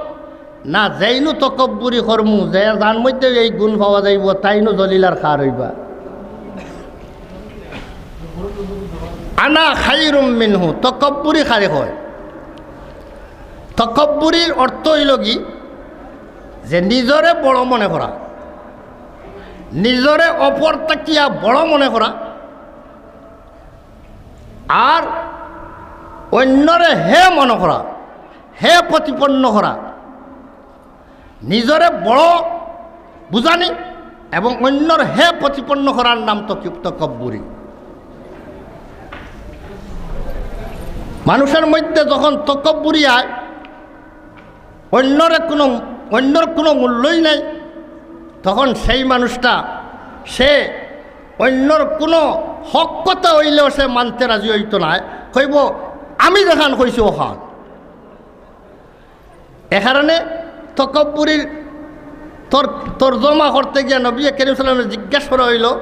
না, যেইনু তকব্বুরি করমু, যে যার মধ্যে এই গুণ পাওয়া যাইব, তাইনু জলিল আর খার হইবা। আনা খাইরুম মিনহু, তকব্বুরি খারে হয়। তকব্বুরির অর্থ হইল কি, যে নিজরে বড় মনে করা, নিজরে অপর তাকিয়া বড় মনে করা, আর অন্যরে হে মনে করা, হে প্রতিপন্ন করা, নিজরে বড় বুঝানি, এবং অন্যর হে প্রতিপন্ন করার নাম তকি-, তকব্বুরি। মানুষের মধ্যে যখন তকব্বুরি আয়, অন্যরে কোনো, অন্যর কোনো মূল্যই নাই, তখন সেই মানুষটা সে অন্যর কোনো হক কথা অইলেও সে মানতে রাজি অইতো নায়, কইবো, "আমি যেখান কইছি অখান।" এ কারণে তকব্বুরির তর-, তর্জমা করতে গিয়া নবী করিম সাল্লাল্লাহু আলাইহি ওয়াসাল্লামরে জিজ্ঞাসা করা অইলো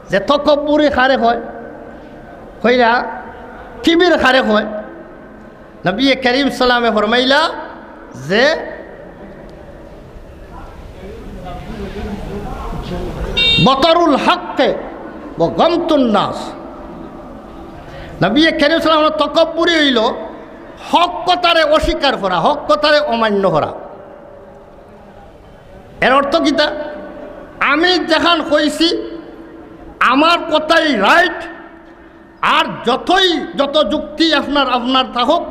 যে তকব্বুরি কারে কয়? কইরা কিবির কারে কয়? নবী করিম সাল্লামে ফরমাইলা যে বতরুল হক্কে ও গমতুন নাস। নবী করিম সাল্লাল্লাহু আলাইহি ওয়াসাল্লামর তকব্বুরি অইলো হক কথারে অস্বীকার করা, হক কথারে অমান্য করা। এর অর্থ কিতা? আমি যেখান কইছি, আমার কথাই right, আর যতই, যত যুক্তি আপনার, আপনার থাকুক,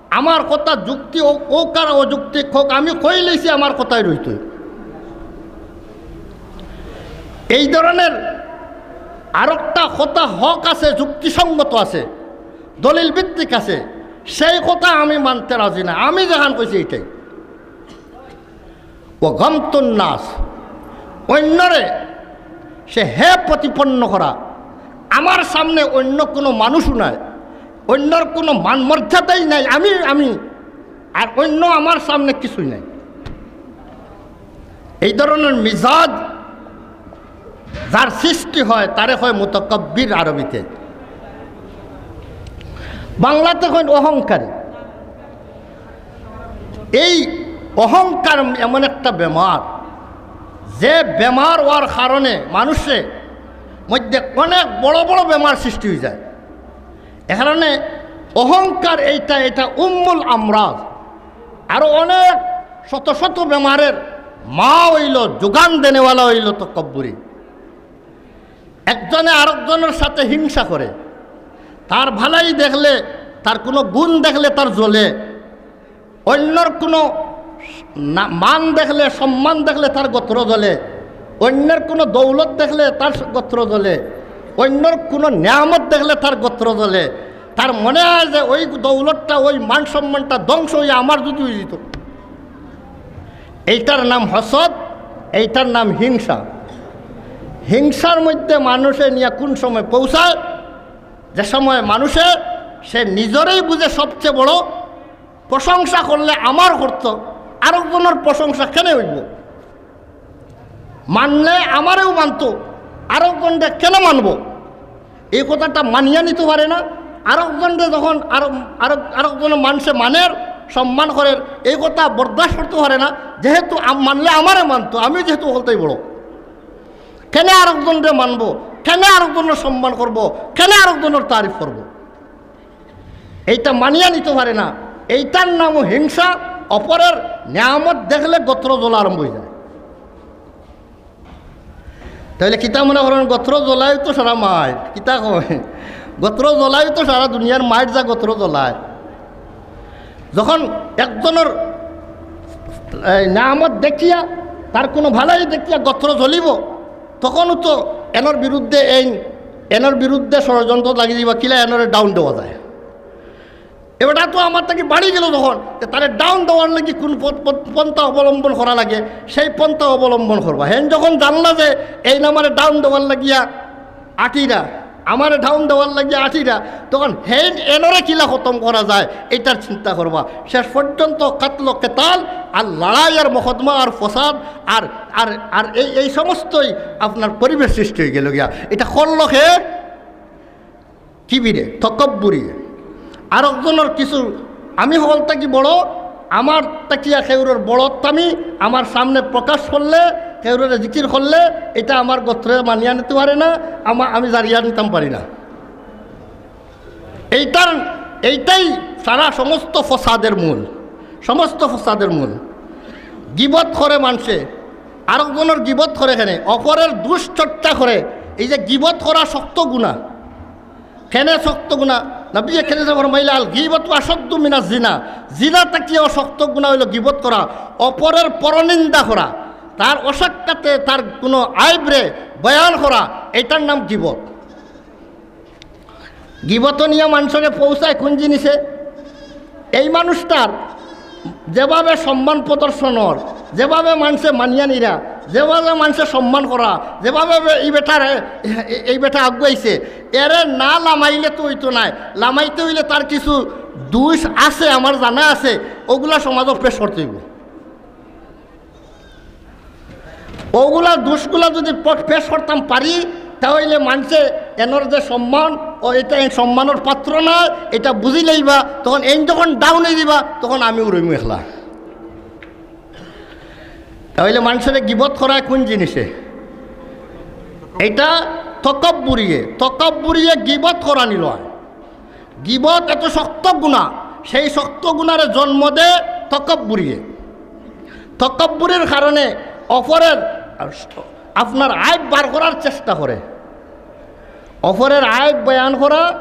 আমার কথা যুক্তি ও-, অউক আর অযৌক্তিক অউক, আমি কইলাইছি আমার কথাই রইতো। এই ধরনের আরোকটা কথা হক আছে, যুক্তিসঙ্গত আছে, দলিল ভিত্তিক আছে, সেই কথা আমি মানতে রাজি না, আমি যেখান কইছি এইটাই। ও গমতুন নাস, অন্যরে সে হে প্রতিপন্ন করা। আমার সামনে অন্য কোনো মানুষও নাই, অন্যর কোনো মান মর্যাদাই নাই, আমি, আমি, আর অন্য আমার সামনে কিছুই নাই। এই ধরনের মিজাজ যার সৃষ্টি হয়, তারে কয় মুতাকাব্বির আরবিতে। বাংলাতে কইন অহংকারী। এই অহংকার এমন একটা বেমার, যে বেমার অওয়ার কারণে মানুষের মধ্যে অনেক বড় বড় বেমার সৃষ্টি অইযায়। এ কারণে অহংকার এইটা, এটা উম্মুল আমরাজ। আরো অনেক শত শত বেমারের মা অইলো, যোগান দেনেওয়ালা অইলো তকব্বুরি। একজনে আরকজনর সাথে হিংসা করে, তার ভালাই দেখলে, তার কোনো গুণ দেখলে তার জ্বলে, অন্যর কোনো না-, মান দেখলে, সম্মান দেখলে তার গোত্র জ্বলে, অন্যর কোনো দৌলত দেখলে তার গোত্র জ্বলে, অন্যর কোনো নিয়ামত দেখলে তার গোত্র জ্বলে। তার মনে হয় যে ওই দৌলতটা, ওই মান সম্মানটা ধ্বংস অইয়া আমার যদি অইযিত। এইটার নাম হসদ, এইটার নাম হিংসা। হিংসার মধ্যে মানুষে নিয়া কোন সময় পৌঁছায়, যে সময় মানুষে, সে নিজরেই বুঝে সবচেয়ে বড়, প্রশংসা করলে আমার করতো, আরকজনর প্রশংসা কেনে অইবো? মানলে আমারেও মানতো, আরকজনরে কেনে মানবো? এই কথাটা মানিয়া নিতো পারে না। আরকজনরে যখন আরো, আরো, আরকজনর মানষে মানের, সম্মান করের, এই কথা বরদাস্ত করতো পারে না। যেহেতু আম-, মানলে আমারে মানতো, আমি যেহেতু হকলতাই বড়, কেনে আরকজনরে মানবো? কেনে আরকজনর সম্মান করবো? কেনে আরকজনর তারিফ করবো? এইটা মানিয়া নিতো পারে না। এইটার নামও হিংসা। অপরের নিয়ামত দেখলে গোত্র জ্বলা আরম্ভ অইযায়। তাইলে কিতা মনে করইন, গোত্র জ্বলায় তো সারা মাইর, কিতা কয়, গোত্র জ্বলায় তো সারা দুনিয়ার মাইর যা গোত্র জ্বলায়। যখন একজনর, এই, নিয়ামত দেখিয়া, তার কোনো ভালাই দেখিয়া গোত্র জ্বলিবো, তখনও তো এনর বিরুদ্ধে এই, এনর বিরুদ্ধে ষড়যন্ত্র লাগি দিবা, কিলা এনরে down দেওয়া যায়। এবার তো আমার থাকি বাড়ি গেল যখন, তে তারে down দেওয়ার লাগি কোন পথ-, পথ-, পন্থা অবলম্বন করা লাগে, সেই পন্থা অবলম্বন করবা। হেন যখন জানলা যে এইন আমারে down দেওয়ার লাগিয়া আটিরা, আমারে down দেওয়ার লাগিয়া আটিরা, তখন হেন এনরে কিলা খতম করা যায়, এইটার চিন্তা করবা। শেষ পর্যন্ত কাতল কেতাল আর লড়াই আর মকদ্দমা আর ফসাদ আর, আর, আর এই, এই সমস্তই আপনার পরিবেশ সৃষ্টি অইগেলো গিয়া। এটা করলো কে? কিবিরে, তকব্বুরি। আরকজনর কিছু, আমি হকল থাকি বড়, আমার থাকিয়া কেউরর বড়ত্ব আমি আমার সামনে প্রকাশ করলে, কেউররে জিকির করলে, এটা আমার গোত্রে মানিয়া নিতো পারে না, আমা-, আমি জারিয়া নিতাম পারি না। এইটার, এইটাই সারা সমস্ত ফসাদের মূল, সমস্ত ফসাদের মূল। গিবত করে মানষে, আরকজনর গিবত করে কেনে, অপরের দুশ্চর্চা করে। এই যে গিবত করা শক্ত গুনা, কেনে শক্ত গুনা? নবী করিম ফরমাইলা, "আল গীবাতু আশাদ্দু মিনাজ জিনা।" জিনা থাকিও শক্ত গুনা অইলো গিবত করা, অপরের পরনিন্দা করা। তার অসাক্ষাতে তার কোনো আইবরে বয়ান করা, এটার নাম গিবত। গিবত নিয়া মানষরে পৌঁছায় কোন জিনিসে? এই মানুষটার যেভাবে সম্মান প্রদর্শন অর, যেভাবে মানষে মানিয়া নিরা, যেভাবে মানষে সম্মান করা, যেভাবে বে-, এই বেটারে, এ-, এই বেটা আগুয়াইছে, এরে না লামাইলে তো অইতো নায়। লামাইতে অইলে তার কিছু দুষ আছে, আমার জানা আছে, ওগুলা সমাজো পেশ করতে অইবো। ওগুলা দুষগুলা যদি প-, পেশ করতাম পারি, তাহলে মানষে এনর যে সম্মান, ও এটা এই সম্মানর পাত্র না, এটা বুঝি লইবা। তখন এই যখন ডাউনে দিবা, তখন আমি উড়ইমু একলা। তাহলে মানষরে গিবত করায় কোন জিনিসে? এটা তকব্বুরিয়ে, তকব্বুরিয়ে গিবত করানি লয়। গিবত এত শক্ত গুনাহ, সেই শক্ত গুনারে জন্ম দে তকব্বুরিয়ে। তকব্বুরির কারণে অপরের আপনার আইব বার করার চেষ্টা করে, অপরের আইব বয়ান করা।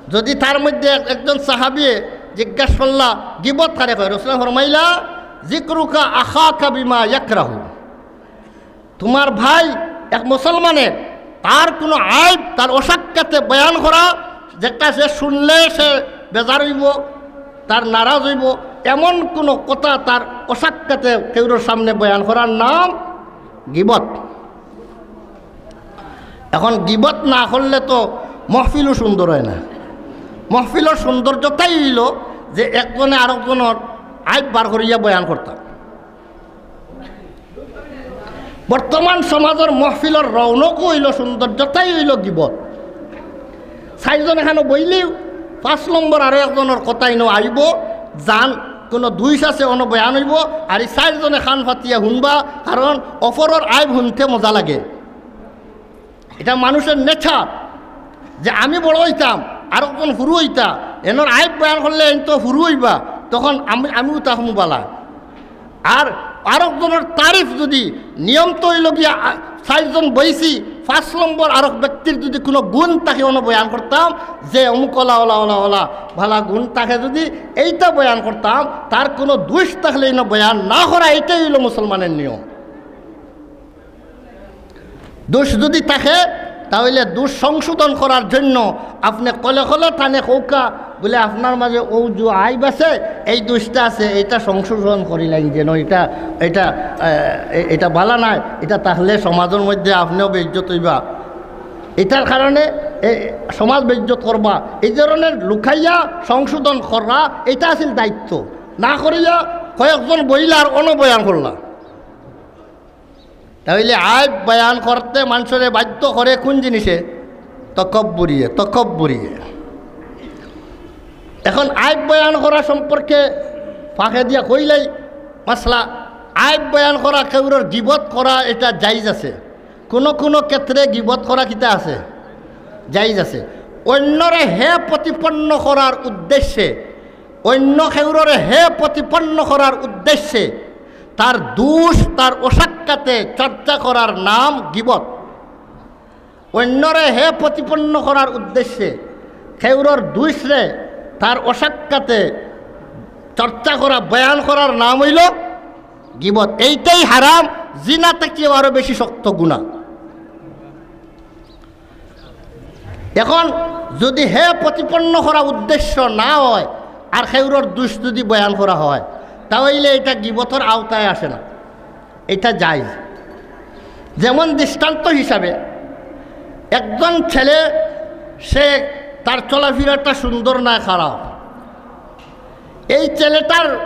যদি তার মধ্যে এক-, একজন সাহাবিয়ে জিজ্ঞাসা করলা, "গিবত কারে কয়?" রাসূলুল্লাহ ফরমাইলা, "যিকরুকা আখাকা বিমা ইয়াকরাহু।" তোমার ভাই এক মুসলমানের, তার কোনো আইব তার অসাক্ষাতে বয়ান করা, যেটা সে শুনলে সে বেজার অইবো, তার নারাজ অইবো, এমন কোনো কথা তার অসাক্ষাতে কেউরর সামনে বয়ান করার নাম গিবত। এখন গিবত না করলে তো মহফিলও সুন্দর অয় না। মহফিলর সৌন্দর্যতাই অইলো যে একজনে আরকজনর আইব বার করিয়া বয়ান করতা। বর্তমান সমাজর মহফিলর রৌনকও অইলো, সৌন্দর্যতাই অইলো গিবত। চাইরজন এখানো বইলেউ পাঁচ নম্বর আরো একজনর কথা ইনো আইবো, যান কোনো দুষ আছে অনো বয়ান অইবো, আর এই চাইরজনে কান পাতিয়া হুনবা, কারণ অপরর আইব হুনতে মজা লাগে। এটা মানুষের nature, যে আমি বড় অইতাম, আরকজন হুরু অইতা, এনর আইব বয়ান করলে এন তো হুরু অইবা, তখন আমি, আমিও তা হুমু বালা। আর আরকজনর তারিফ যদি নিয়ম তো অইলো গিয়া, আ, চাইরজন বইছি, পাঁচ নম্বর আরক ব্যক্তির যদি কোনো গুণ থাকে অনো বয়ান করতাম, যে অমুক অলা, অলা, অলা, অলা, ভালা গুণ থাকে যদি এইটা বয়ান করতাম, তার কোনো দুষ থাকলে ইনো বয়ান না করা, এইটাই অইলো মুসলমানের নিয়ম। দুষ যদি থাকে, তাহলে দুষ সংশোধন করার জন্য আপনে কলে কলে তানে কউক্কা, বুলে, "আপনার মাঝে অউ যে আইব আছে, এই দুষটা আছে, এটা সংশোধন করিলাইন যেন, এটা, এটা, এ, এ-, এটা বালা নায়, এটা তাহলে সমাজর মধ্যে আপনেও বেইজ্জত অইবা।" এটার কারণে এ, সমাজ বেইজ্জত করবা। এই ধরনের লুকাইয়া সংশোধন করা, এটা আছিল দায়িত্ব। না করিয়া কয়েকজন বইলা আর অনো বয়ান করলা। তাইলে আইব বয়ান করতে মানষরে বাধ্য করে কোন জিনিসে? তকব্বুরিয়ে, তকব্বুরিয়ে। এখন আইব বয়ান করা সম্পর্কে ফাঁকে দিয়া কইলাই মাসলা, আইব বয়ান করা, কেউরর গিবত করা, এটা জায়েজ আছে। কোনো কোনো ক্ষেত্রে গিবত করা কিতা আছে? জায়েজ আছে। অন্যরে হে প্রতিপন্ন করার উদ্দেশ্যে, অন্য কেউররে হে প্রতিপন্ন করার উদ্দেশ্যে তার দুষ, তার অসাক্ষাতে চর্চা করার নাম গিবত। অন্যরে হে প্রতিপন্ন করার উদ্দেশ্যে কেউরর দুষরে তার অসাক্ষাতে চর্চা করা, বয়ান করার নাম অইলো গিবত। এইটাই হারাম, জিনা থাকিও আরো বেশি শক্ত গুনা। এখন যদি হে প্রতিপন্ন করা উদ্দেশ্য না অয়, আর কেউরর দুষ যদি বয়ান করা হয়, তাহলে এটা গিবতর আওতায় আসে না, এটা জায়েজ। যেমন দৃষ্টান্ত হিসাবে, একজন ছেলে, সে, তার চলাফিরাটা সুন্দর না খারাপ, এই ছেলেটার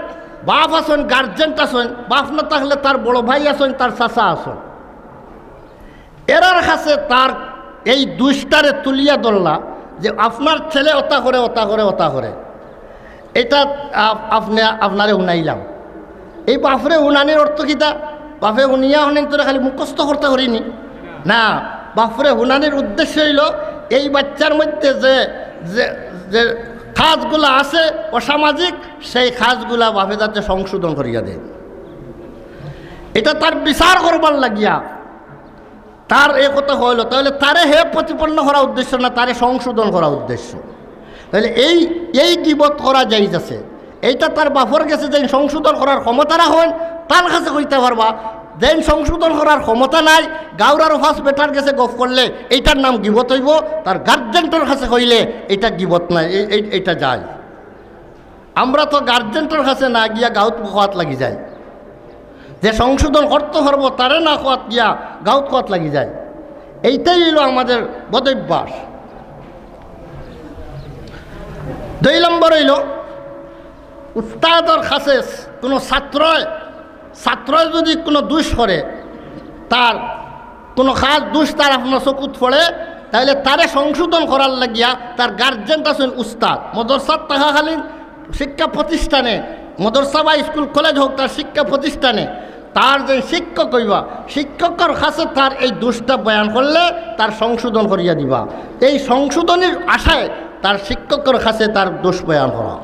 বাপ আছইন, গার্জেন আছইন, বাপ না থাকলে তার বড় ভাই আছইন, তার চাচা আছইন, এরার কাছে তার এই দুষটারে তুলিয়া ধরলা যে, "আপনার ছেলে অতা করে, অতা করে, অতা করে।" এটা আপ-, আপনে, আপনারে হুনাইলাম। এই বাপরে হুনানির অর্থ কিতা? বাপে হুনিয়া হুনেন তোরে খালি মুখস্থ করতা করিনি? না, বাপরে হুনানির উদ্দেশ্য অইলো এই বাচ্চার মধ্যে যে, যে, যে কাজগুলা আছে অসামাজিক, সেই কাজগুলা বাপে যাতে সংশোধন করিয়া দেয়। এটা তার বিচার করবার লাগিয়া তার এই কথা কইলো, তাহলে তারে হে প্রতিপন্ন করা উদ্দেশ্য না, তারে সংশোধন করা উদ্দেশ্য। তাহলে এই, এই গিবত করা জায়েজ আছে। এইটা তার বাপর গেছে যে সংশোধন করার ক্ষমতা রাখইন, তার কাছে কইতা পারবা, যেইন সংশোধন করার ক্ষমতা নাই, গাউর আরো পাঁচ বেটার গেছে গফ করলে এইটার নাম গিবত অইবো, তার গার্জেন্টর কাছে কইলে এইটা গিবত নায়, এই, এই, এইটা যায়। আমরা তো গার্জেন্টর কাছে না গিয়া গাউত কওয়াত লাগি যাই, যে সংশোধন করতো পারবো তারে না কওয়াত গিয়া গাউত কওয়াত লাগি যাই। এইটাই অইলো আমাদের বদভ্যাস। দুই নম্বর অইলো, উস্তাদর কাছে কুনু ছাত্রয়, ছাত্রয় যুদি কুনু দুষ করে, তার কুনু কাজ দুষ তার আপনার চকুত পড়ে, তাইলে তারে সংশোধন করার লাগিয়া তার গার্জেন্ট আছইন উস্তাদ। মাদ্রাসাত থাকাকালীন শিক্ষা প্রতিষ্ঠানে, মাদ্রাসা বা স্কুল কলেজ হউক, তার শিক্ষা প্রতিষ্ঠানে তার যে শিক্ষক অইবা, শিক্ষকর কাছে তার এই দুষটা বয়ান করলে তার সংশোধন করিয়া দিবা। এই সংশোধনীর আশায় তার শিক্ষকর কাছে তার দুষ বয়ান করা।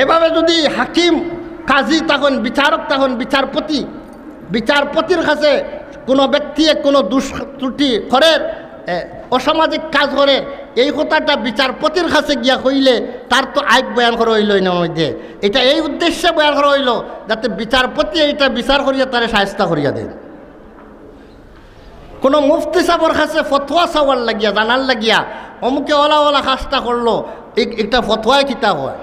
এভাবে যুদি হাকিম, কাজী থাকইন, বিচারক থাকইন, বিচারপতি, বিচারপতির কাছে কুনু ব্যক্তিয়ে কুনু দুষ ত্রুটি করের, এ, অসামাজিক কাজ করের, এই কথাটা বিচারপতির কাছে গিয়া কইলে তার তো আইব বয়ান করা অইলো ইনর মধ্যে। এইটা এই উদ্দেশ্যে বয়ান করা অইলো যাতে বিচারপতি এইটা বিচার করিয়া তারে শায়েস্তা করিয়া দেইন। কুনু মুফতি সাবর কাছে ফতোয়া চাওয়ার লাগিয়া, জানার লাগিয়া, অমুকে অলা অলা কাজটা করলো, এক-, একটা ফতোয়ায় কিতা কয়?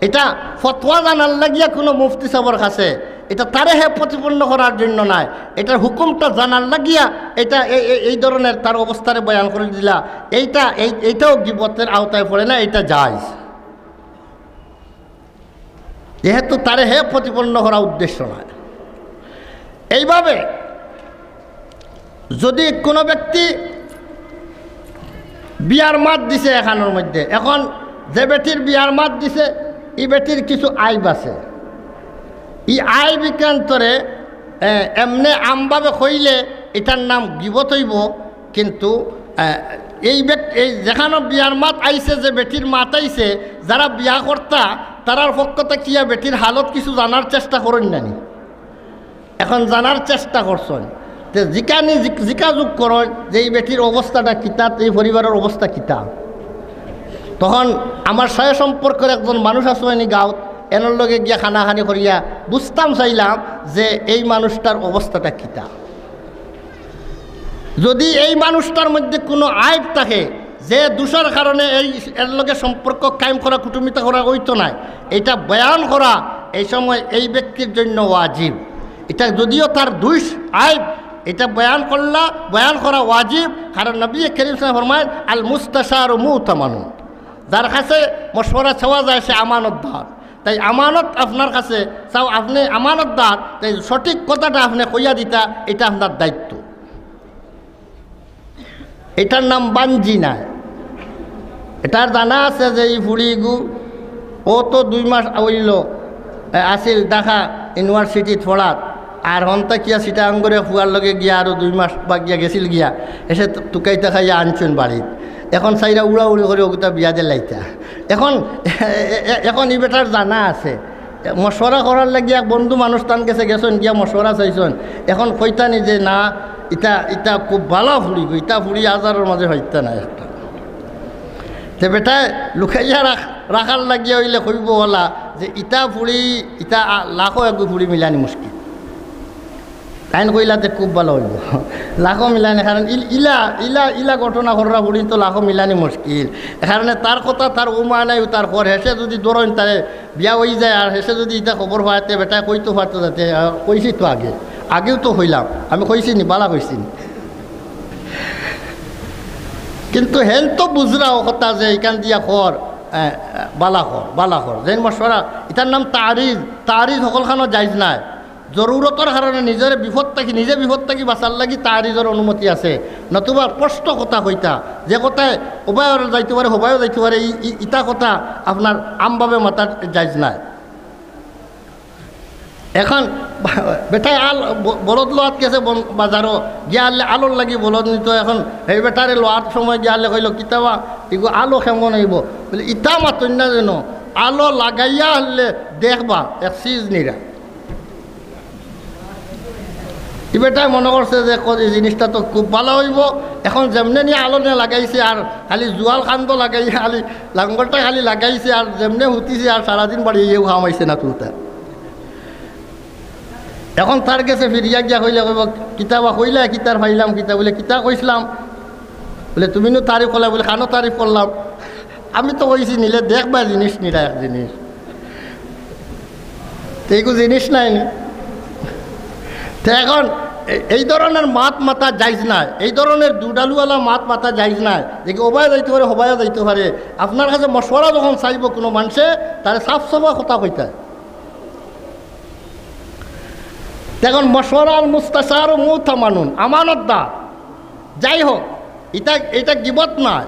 এটা ফতোয়া জানার লাগিয়া কুনু মুফতি সাবর কাছে, এটা তারে হে প্রতিপন্ন করার জন্য নায়, এটার হুকুমটা জানার লাগিয়া এটা এ-, এ-, এই ধরনের তার অবস্থারে বয়ান করি দিলা, এইটা, এই, এইটাও গিবতের আওতায় পড়ে না, এটা জায়েজ। যেহেতু তারে হে প্রতিপন্ন করা উদ্দেশ্য নায়। এইভাবে যুদি কুনু ব্যক্তি বিয়ার মাত দিছে এখানর মধ্যে, এখন যে বেটির বিয়ার মাত দিছে, ই বেটির কিছু আইব আছে। ই আইব ইকান্তরে, এ, এমনে আমভাবে কইলে ইটার নাম গিবত অইবো, কিন্তু, এ, এই বেট-, এই যেখানো বিয়ার মাত আইছে, যে বেটির মাত আইছে, যারা বিয়া করতা, তারার পক্ষ থাকিয়া বেটির হালত কিছু জানার চেষ্টা করইন না নি? এখন জানার চেষ্টা করছইন, তে জিকানি জিক-, জিকাজুক করইন যে এই বেটির অবস্থাটা কিতা, এই পরিবারর অবস্থা কিতা। তখন আমার সয় সম্পর্কর একজন মানুষ আছইন নি গাঁওত, এনর লগে গিয়া কানাকানি করিয়া বুঝতাম চাইলাম যে এই মানুষটার অবস্থাটা কিতা। যুদি এই মানুষটার মধ্যে কুনু আইব থাকে, যে দুষর কারণে এই, এর লগে সম্পর্ক কায়েম করা, কুটুমিতা করা অইতো নায়, এটা বয়ান করা এই সময় এই ব্যক্তির জন্য ওয়াজিব। এটা যুদিও তার দুষ, আইব, এটা বয়ান করলা, বয়ান করা ওয়াজিব, কারণ নবী করিম সাল্লাল্লাহু আলাইহি ওয়াসাল্লাম ফরমায়, "আল মুস্তাশারু মুতামানুন।" যার কাছে মশওয়ারা চাওয়া যায়, সে আমানতদার। তাই আমানত আপনার কাছে চাও, আপনে আমানতদার, তাই সঠিক কথাটা আপনে কইয়া দিতা, এটা আপনার দায়িত্ব। এটার নাম বাঞ্জি নায়। এটার জানা আছে যে ই ফুড়িগু, ও তো দুই মাস অইলো, এ, আছিল ঢাকা ইউনিভার্সিটিত পড়াত, আর হন্তা কিয়া চিটাগাঙ্গরে ফুয়ার লগে গিয়া আরো দুই মাস বাগিয়া গেছিল গিয়া, এসে তু-, তুকাইতা খাইয়া আনছইন বাড়িত। এখন চাইরা উড়াউড়ি করি ওগুতা বিয়া দিলাইতা। এখন, এ-, এ-, এখন ই বেটার জানা আছে। মশওয়ারা করার লাগি এক বন্ধু মানুষ তান গেছে গেছইন, গিয়া মশওয়ারা চাইছইন। এখন কইতা নি যে, "না, ইতা, ইতা খুব ভালা ফুড়িগু, ইতা ফুড়ি হাজারর মাঝে পাইতা নায় একটা।" তে বেটায় লুকাইয়া রাখ-, রাখার লাগিয়া অইলে কইবো অলা যে, "ইতা ফুড়ি, ইতা আ-, লাখো এগু ফুড়ি মিলানি মুশকিল।" তাইন কইলা তে খুব ভালা অইবো। লাখো মিলানি, কারণ ইল-, ইলা, ইলা, ইলা ঘটনা কররা ফুড়ি তো লাখো মিলানি মুশকিল। এ কারণে তার কথা, তার উমা নাই, তার পর হেষে যুদি ধরইন তারে বিয়া অই যায়, আর হেষে যুদি ইতা খবর পায়, তে বেটায় কইতো পারতো যাতে, আহ, কইছি তো আগে, আগেও তো কইলাম, আমি কইছি নি, ভালা কইছি নি। কিন্তু হেন তো বুঝরা ও কথা যে ইখান দিয়া কর, আহ, ভালা কর, ভালা কর। যেন মশওয়ারা, ইতার নাম তারিজ, তারিজ হকলখানো জাইজ নায়। জরুরতর কারণে নিজরে বিপদ থাকি, নিজে বিপদ থাকি বাঁচার লাগি তারিজর অনুমতি আছে, নতুবা স্পষ্ট কথা কইতা, যে কথায় উবায়ও যাইতো পারে, হবায়ও যাইতো পারে, ই, ই, ইতা কথা আপনার আমভাবে মাতা জাইজ নায়। এখন বেটায় আল-, ব-, বলদ লওয়াত গেছে বন-, বাজারো, গিয়া আনলে আলোর লাগি বলদ নিতো। এখন এই বেটারে লওয়ার সময় গিয়া আনলে কইলো, "কিতাবা, ইগু আলো কেমন অইবো?" বলে, "ইতা মাতইন না যেন, আলো লাগাইয়া আনলে দেখবা, এক চিজ নিরা।" ই বেটায় মনো করছে যে ক-, এই জিনিসটা তো খুব ভালা অইবো। এখন যেমনে নিয়া আলো নিয়া লাগাইছে আর খালি জুয়াল কান্দো লাগাইয়া খালি লাঙ্গলটা খালি লাগাইছে আর যেমনে হুতিছে আর সারাদিন বাড়ি ইয়েও হামাইছে না তুলতা। এখন তার গেছে ফিরিয়া গিয়া কইলে কইব, "কিতা বা কইলা, কিতার পাইলাম কিতা?" বলে, "কিতা কইছলাম?" বলে, "তুমি নু তারিফ করলা।" বলে, "খানো তারিফ করলাম?" "আমি তো কইছি, নিলে দেখবা জিনিস, নিলা এক জিনিস।" তো এইগু জিনিস নায় নি? তো এখন এ-, এই ধরনের মাত মাতা জায়েজ নায়, এই ধরনের দুডালুওয়ালা মাত মাতা জায়েজ নায়। দেখি ওবায় যাইতে পারে, হবায়ও যাইতে পারে। আপনার কাছে মশওয়ারা যখন চাইব কোনো মানুষে, তারে সাফ সাফা কথা কইতা। এখন মশওয়ারা আল মুস্তাশার মুতামানুন, আমানতদার। যাই হোক, এটা, এটা গিবত নয়।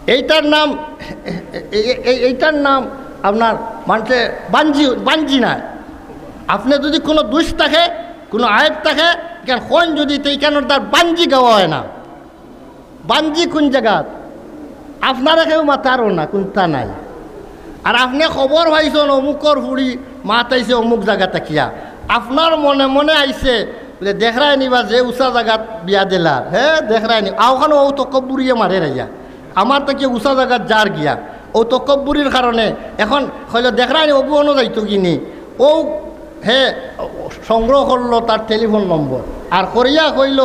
এইটার নাম, এ-, এ-, এ-, এইটার নাম আপনার মানষে বাঞ্জি, বাঞ্জি নাই। আপনে যদি কোনো দুষ থাকে, কোনো আয়েব থাকে, ইখান কইন যদি, তে ইখানর দ্বার বাঞ্জি গাওয়া অয় না। বাঞ্জি কোন জাগাত? আপনারে কেউ মাতারও না, কুন্তা নাই। আর আপনে খবর পাইছইন অমুকর ফুড়ি মাতাইছে অমুক জাগা থাকিয়া, আপনার মনে মনে আইছে, বলে, "দেখরায় নি বা যে উচা জাগাত বিয়া দিলার, হে, দেখরায় নি।" আ, ওখানো অউ তকব্বুরিয়ে মারে রাইয়া। আমার থাকি উচা জাগাত যার গিয়া। অউ তকব্বুরির কারণে এখন কইল, "দেখরায় নি, অগু অনো যাইতো গি নি?" অউ হে সংগ্রহ করলো তার টেলিফোন নম্বর। আর করিয়া কইল,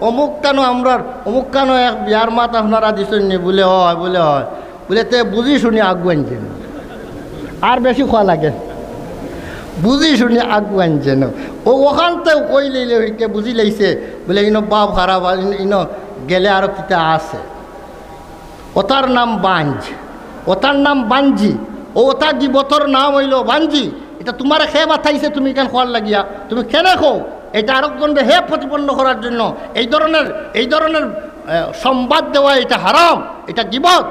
"অমুক কানো আমরার, অমুক কানো এক বিয়ার মাত আপনারা দিছইন নি?" বলে, "অয়।" বলে, "অয়।" বলে, "তে বুঝি শুনি আগুয়াইন যেন।" আর বেশি কওয়া লাগে, "বুঝি শুনি আগুয়াইন যেন।" অউ ওখানতেউ কইলে ইলে হইতে বুঝি লাইছে, বলে, "ইনো বাপ খারাপ, আর ইনো, ইনো গেলে আরো কিতা আছে।" ওটার নাম বাঞ্জ, ওটার নাম বাঞ্জি। অউ ওটা গিবতর নাম অইল বাঞ্জি। ইটা তুমারে কে বাতাইছে তুমি ইখান কওয়ার লাগিয়া? তুমি কেনে কও? ইটা আরকজনরে হে প্রতিপন্ন করার জন্য এই ধরনের, এই ধরনের, এ, সংবাদ দেওয়া ইটা হারাম, ইটা গিবত।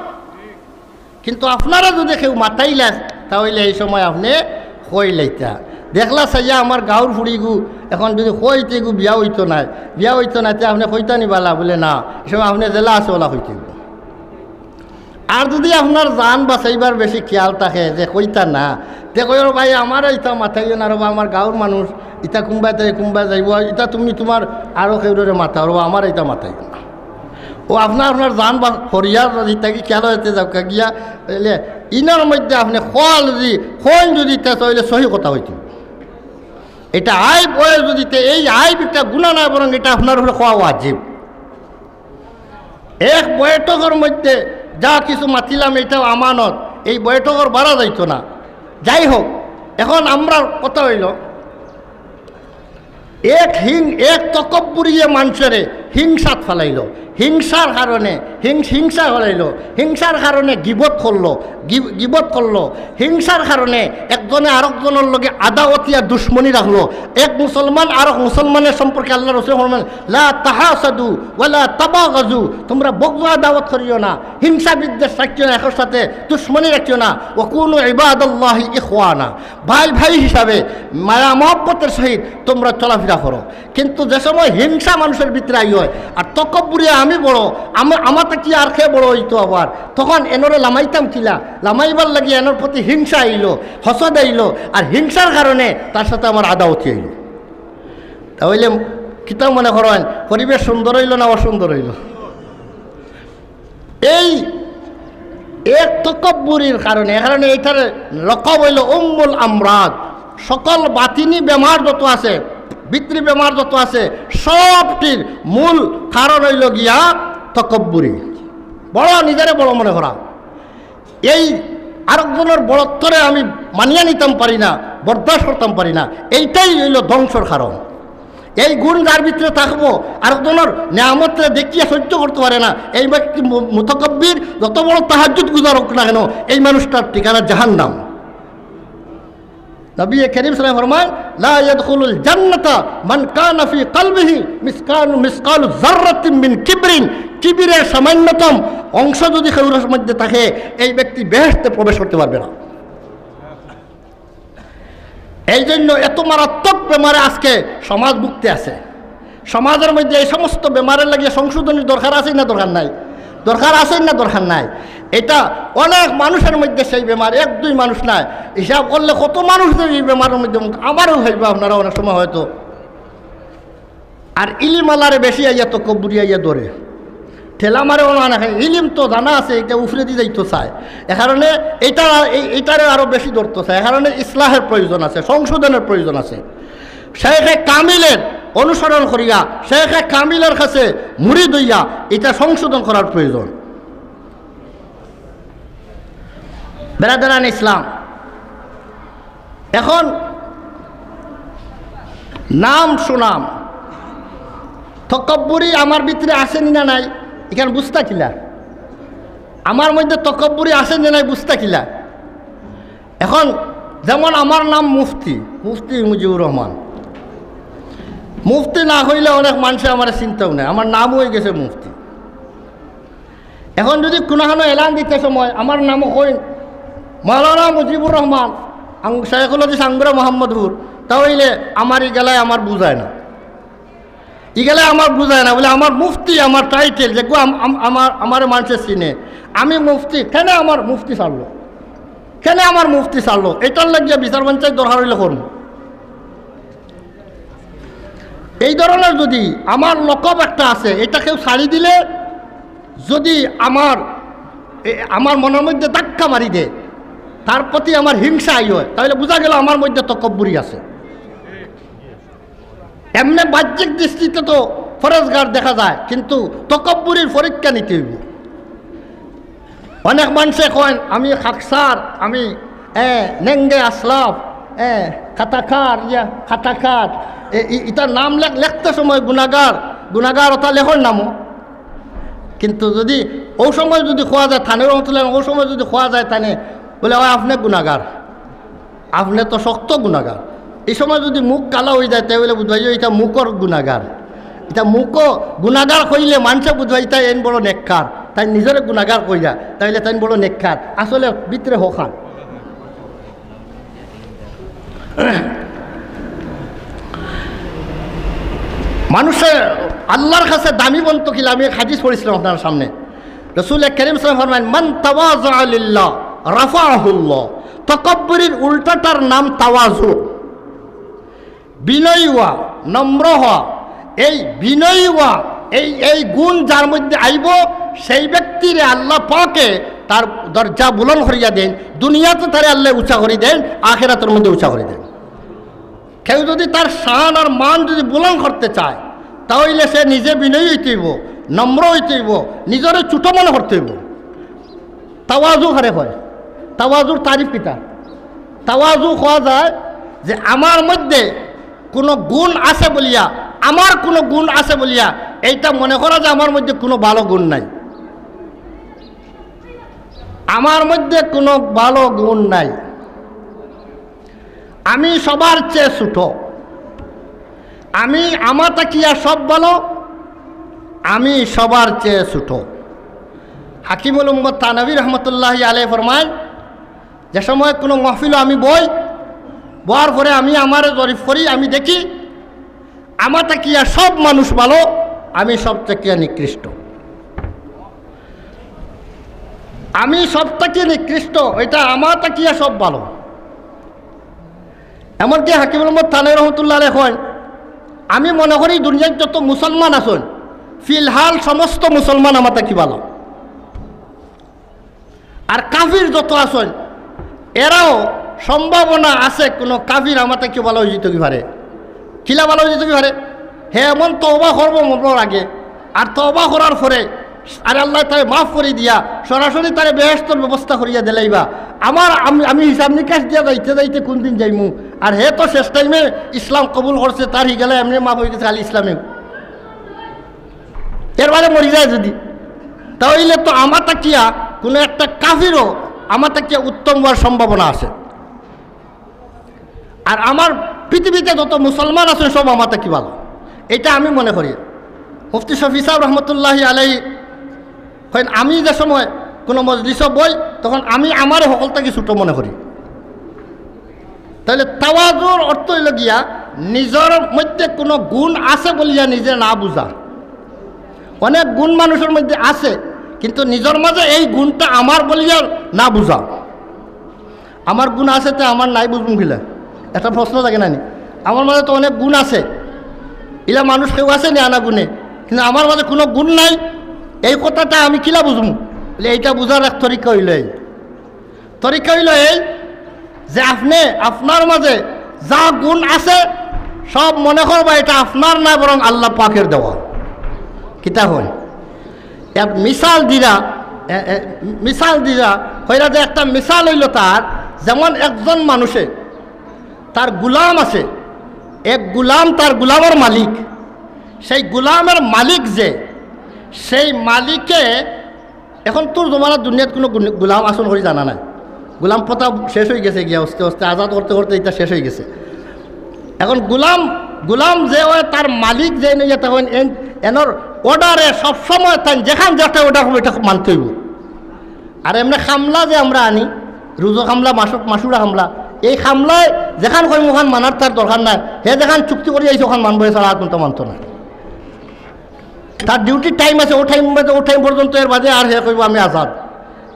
কিন্তু আপনারে যদি কেউ মাতাইলা, তা অইলে এই সময় আপনে কইলাইতা। দেখলা চাইয়া আমার গাউর ফুড়িগু, এখন যদি কইতে গু বিয়া অইতো নায়, বিয়া অইতো নায়, তে আপনে কইতা নি বালা? বলে, "না।" এই সময় আপনে যেলা আছে ওলা কইতে গু। আর যদি আপনার জান বাঁচাইবার বেশি খেয়াল থাকে যে কইতা না, তে কইও, "ভাই, আমারে ইতা মাতাইও না রে বা, আমার গাউর মানুষ, ইতা কুনবায় তাই কুনবায় যাইবো, ইতা তুমি তুমার আরো কেউরে মাতাও রে বা, আমারে ইতা মাতাইও না।" অউ আপনার, আপনার জান বা-, হরিয়ার ইতা কি খেয়াল অইতে যাউক্কা গিয়া, অইলে ইনার মধ্যে আপনে কওয়া যদি, কইন যদি তে অইলে সহি কথা অইতো। ইটা আইব অয় যদি তে, এই আইব ইটা গুনা নায়, বরং ইটা আপনার উপরে কওয়া ওয়াজিব। এক বৈঠকর মধ্যে যা কিছু মাতিলাম, ইটাও আমানত, এই বৈঠকর বারা যাইতো না। যাই হোক, এখন আমরার কথা অইল, এক হিং-, এক তকব্বুরিয়ে মানষরে হিংসাত ফালাইল, হিংসার কারণে হিং-, হিংসা ফালাইল, হিংসার কারণে গিবত করল, গি-, গিবত করল, হিংসার কারণে একজনে আরকজনর লগে আদাওয়াতিয়া দুশমনি রাখলো। এক মুসলমান আরক মুসলমানের সম্পর্কে আল্লাহ রসুল ফরমান, "লা তাহাসাদু ওয়া লা তাবাগাজু", তোমরা বগজ আদাওয়াত করিও না, হিংসা বিদ্বেষ রাখিও না, একর সাথে দুশমনি রাখিও না। "ওয়া কুনু ইবাদাল্লাহি ইখওয়ানা", ভাই ভাই হিসাবে মায়া মহব্বতের সহিত তোমরা চলাফেরা করো। কিন্তু যে সময় হিংসা মানুষের ভিতরে আই অয়, আর তকব্বুরি আমি বড়, আমা-, আমাতে কি আর কে বড় অইতো আবার, তখন এনরে লামাইতাম কিলা? লামাইবার লাগি এনর প্রতি হিংসা আইল, হসদ আইল, আর হিংসার কারণে তার সাথে আমার আদাওয়াতি আইল। তা অইলে কিতা মনে করইন, পরিবেশ সুন্দর অইল না অসুন্দর অইল? এই এক তকব্বুরির কারণে, এ কারণে ইটার লকব অইল উম্মুল আমরাদ। সকল বাতিনি বেমার যত আছে, ভিতরি বেমার যত আছে, সবটির মূল কারণ অইল গিয়া তকব্বুরি, বড়, নিজরে বড় মনে করা। এই আরকজনর বড়ত্বরে আমি মানিয়া নিতাম পারি না, বরদাস্ত করতাম পারি না, এইটাই অইল ধ্বংসর কারণ। এই গুণ যার ভিতরে থাকবো, আরকজনর নিয়ামতরে দেখিয়া সহ্য করতে পারে না, এই ব্যক্তি মু-, মুতাকাব্বির, যত বড় তাহাজ্জুদ গুজার হোক না কেন, এই মানুষটার ঠিকানা জাহান্নাম। নবী করিম সাল্লাল্লাহু আলাইহি ওয়াসাল্লাম ফরমান, "লা ইয়াদখুলুল জান্নাতা মান কানা ফি কলবিহি মিসকালু, মিসকালু জাররাতিন মিন কিবরিন।" কিবিরের সামান্যতম অংশ যদি কেউর মধ্যে থাকে, এই ব্যক্তি বেহেশতে প্রবেশ করতে পারবে না। এই জন্য এত মারাত্মক বেমারে আজকে সমাজ ভুগতে আছে। সমাজের মধ্যে এই সমস্ত বেমারের লাগিয়া সংশোধনীর দরকার আছে না দরকার নাই? দরকার আছে না দরকার নাই? এটা অনেক মানুষের মধ্যে সেই বেমার, এক দুই মানুষ নাই, হিসাব করলে কত মানুষ যে এই বেমারের মধ্যে মুক্ত। আমারও হইবে আপনারা অনেক সময় হয়তো। আর ইলিম আলারে বেশি আইয়া তকব্বুরি আইয়া ধরে। ঠেলা মারে ওনা না খায়। ইলিম তো জানা আছে, এটা উফরেদি যাইতো চায়। এ কারণে এটা, এই, এটারে আরো বেশি ধরতো চায়। এ কারণে ইসলাহের প্রয়োজন আছে, সংশোধনের প্রয়োজন আছে। শেখে কামিলের অনুসরণ করিয়া, শেখে কামিলের কাছে মুরিদ হইয়া ইটা সংশোধন করার প্রয়োজন। বেরাদারান ইসলাম, এখন নাম সুনাম, তকব্বুরি আমার ভিতরে আছে নি না নাই, ইখান বুঝতা কিলা? আমার মধ্যে তকব্বুরি আছে নি নাই, বুঝতা কিলা? এখন যেমন আমার নাম মুফতি, মুফতি মুজিবুর রহমান। মুফতি না হইলে অনেক মানুষে আমারে চিনতাম নায়, আমার নামও হয়ে গেছে মুফতি। এখন যদি কুনুখানো এলান দিতে সময় আমার নামও কইন মাওলানা মুজিবুর রহমান, আং-, শাইখুল হাদিস আঙ্গুরা মোহাম্মদপুর, তা হইলে আমার ইগালায় আমার বুঝায় না। ইগালায় আমার বুঝায় না, বলে আমার মুফতি, আমার টাইটেল, যে গো আম-, আম-, আমার, আমার মানুষে চিনে, আমি মুফতি, কেনে আমার মুফতি ছাড়লো? কেনে আমার মুফতি ছাড়লো? এটার লাগিয়া বিচার পঞ্চায়েত দরকার হইলে করবো। এই ধরনের যদি আমার লকব একটা আছে, এটা কেউ ছাড়ি দিলে যদি আমার, এ, আমার মনের মধ্যে ধাক্কা মারি দেয়, তার প্রতি আমার হিংসা আই হয়, তাহলে বুঝা গেল আমার মধ্যে তকব্বুরি আছে। এমনে বাহ্যিক দৃষ্টিতে তো ফরেজগার দেখা যায়, কিন্তু তকব্বুরির পরীক্ষা নিতে হইব। অনেক মানুষে কইন, "আমি খাকসার, আমি, এ, নেঙ্গে আসলাফ, এ, খাতাকার, ইয়া, খাতাকার।" এ, ই-, ইতার নাম লেখ-, লেখতে সময় গুনাগার, গুনাগার ওটা লেখর নামও। কিন্তু যদি ও সময় যদি খোয়া যায়, থানে রহমতুল্লাহ, ও সময় যদি খোয়া যায়, তানে বলে, "ওই আপনি গুনাগার।" আপনি তো শক্ত গুনাগার। এই সময় যদি মুখ কালা হয়ে যায়, তাই বলে বুঝবাইও এটা মুখর গুনাগার। এটা মুখো গুনাগার কইলে মানুষে বুঝবাই তাই এন বড় নেককার, তাই নিজরে গুনাগার কইরা, তাইলে তাই বড় নেককার। আসলে ভিতরে হখান। মানুষে আল্লাহর কাছে দামি বনতো কিলা, আমি এক হাদিস পড়ছিলাম আপনার সামনে। রসুল করিম সাল্লাল্লাহু আলাইহি ওয়াসাল্লাম ফরমাইন, "মান তাওয়াযা লিল্লাহ রাফাহুল্লাহ।" তকব্বুরির উল্টাটার নাম তাওয়াজু। বিনয়ী হওয়া, নম্র হওয়া। এই বিনয়ী হওয়া, এই, এই গুণ যার মধ্যে আইব, সেই ব্যক্তিরে আল্লাহ পাকে তার দরজা বুলন্দ করিয়া দেন, দুনিয়াতে তারে আল্লাহ উঁচা করি দেন, আখেরাতের মধ্যে উঁচা করি দেন। কেউ যদি তার শান আর মান যদি বুলন্দ করতে চায়, তাহলে সে নিজে বিনয়ী হইতে হইব, নম্র হইতে হইব, নিজরে ছোট মনে করতে হইব। তাওয়াজু কারে কয়? তাওয়াজুর তারিফ কিতা? তাওয়াজু কওয়া যায় যে আমার মধ্যে কোনো গুণ আছে বলিয়া, আমার কোনো গুণ আছে বলিয়া এইটা মনে করা যে আমার মধ্যে কোনো ভালো গুণ নাই, আমার মধ্যে কোনো ভালো গুণ নাই। আমি সবার চেয়ে ছোট, আমি, আমার থাকিয়া সব ভালো, আমি সবার চেয়ে ছোট। হাকিমুল উম্মত থানবী রহমতুল্লাহি আলাইহি ফরমায়, যে সময় কোনো মাহফিলো আমি বই, বওয়ার পরে আমি আমারে জরিপ করি, আমি দেখি আমার থাকিয়া সব মানুষ ভালো, আমি সব থাকিয়া নিকৃষ্ট। আমি সব থাকিয়া নিকৃষ্ট, এটা আমার থাকিয়া সব ভালো। এমনকি হাকিমুল উম্মত থানবী রহমতুল্লাহ আলাইহি কইন, আমি মনে করি দুনিয়ার যত মুসলমান আছইন, ফিলহাল সমস্ত মুসলমান আমার থাকি ভালো। আর কাফির যত আছইন, এরাও সম্ভাবনা আছে কোনো কাফির আমার থাকি ভালো হয়ে যেতে কি পারে। কিলা ভালো হয়ে যেতে কি পারে? হে এমন তওবা করবো মরার আগে, আর তওবা করার পরে আর আল্লাহ তারে মাফ করি দিয়া সরাসরি তারে বেহেশতর ব্যবস্থা করিয়া দিলাইবা। আমার, আমি, আমি হিসাব নিকাশ দিয়া যাইতে যাইতে কোন দিন যাইমু? আর হে তো শেষ টাইমে ইসলাম কবুল করছে, তার হিগালে এমনি মাফ হয়ে গেছে, খালি ইসলামে। এর বাদে মরি যায় যদি, তাহলে তো আমার থাকিয়া কোনো একটা কাফিরও আমার থাকিয়া উত্তম হওয়ার সম্ভাবনা আছে। আর আমার পৃথিবীতে যত মুসলমান আছে সব আমার থাকি ভালো, এটা আমি মনে করি। মুফতি শফি সাহেব রহমতুল্লাহ আলাই কইন, আমি যে সময় কোনো মজলিসো বই, তখন আমি আমারে হকল থাকি ছোট মনে করি। তাহলে তাওয়াজুর অর্থ হইল গিয়া নিজর মধ্যে কোনো গুণ আছে বলিয়া নিজে না বুঝা। অনেক গুণ মানুষের মধ্যে আছে, কিন্তু নিজর মাঝে এই গুণটা আমার বলিয়া না বুঝা। আমার গুণ আছে, তে আমার নাই বুঝবো কিলা? একটা প্রশ্ন থাকে না নি? আমার মাঝে তো অনেক গুণ আছে, ইলা মানুষ কেউ আছে নি আনা গুণে, কিন্তু আমার মাঝে কোনো গুণ নাই, এই কথাটা আমি কিলা বুঝবো? বলে, এইটা বুঝার এক তরিকা হইল এই। তরিকা হইল এই যে আপনি, আপনার মাঝে যা গুণ আছে, সব মনে করবা এটা আপনার নায়, বরং আল্লাহ পাকের দেওয়া। কিতা কইন? এক মিসাল দিরা, এ, এ, মিসাল দিরা, কইরা যে একটা মিসাল অইলো তার, যেমন একজন মানুষে, তার গুলাম আছে, এক গুলাম, তার গুলামর মালিক, সেই গুলামর মালিক যে, সেই মালিকে এখন তোর জমানার দুনিয়াত কুনু গুন-, গুলাম আসল করি জানা নাই। গুলাম প্রথা শেষ অই গেছে গিয়া, আস্তে আস্তে আজাদ করতে করতে ইটা শেষ অই গেছে। এখন গুলাম, গুলাম যে অয়, তার মালিক যে নইয়া, তখন এন-, এনর অর্ডারে সবসময় তাই যেখান যেটা অর্ডার অইবো, ইটা মানতে অইবো। আর এমনে কামলা যে আমরা আনি, রুজো কামলা, মাসুক, মাসুরা কামলা, এই কামলায় যেখান কইমু ওখান মানার তার দরকার নাই। হে যেখান চুক্তি করি আইছে ওখান মানবো, এছাড়া আর কুনটা মানতো না। তার ডিউটির টাইম আছে, ও টাইম বাদে, ও টাইম পর্যন্ত, এর বাদে আর হে কইবো আমি আজাদ।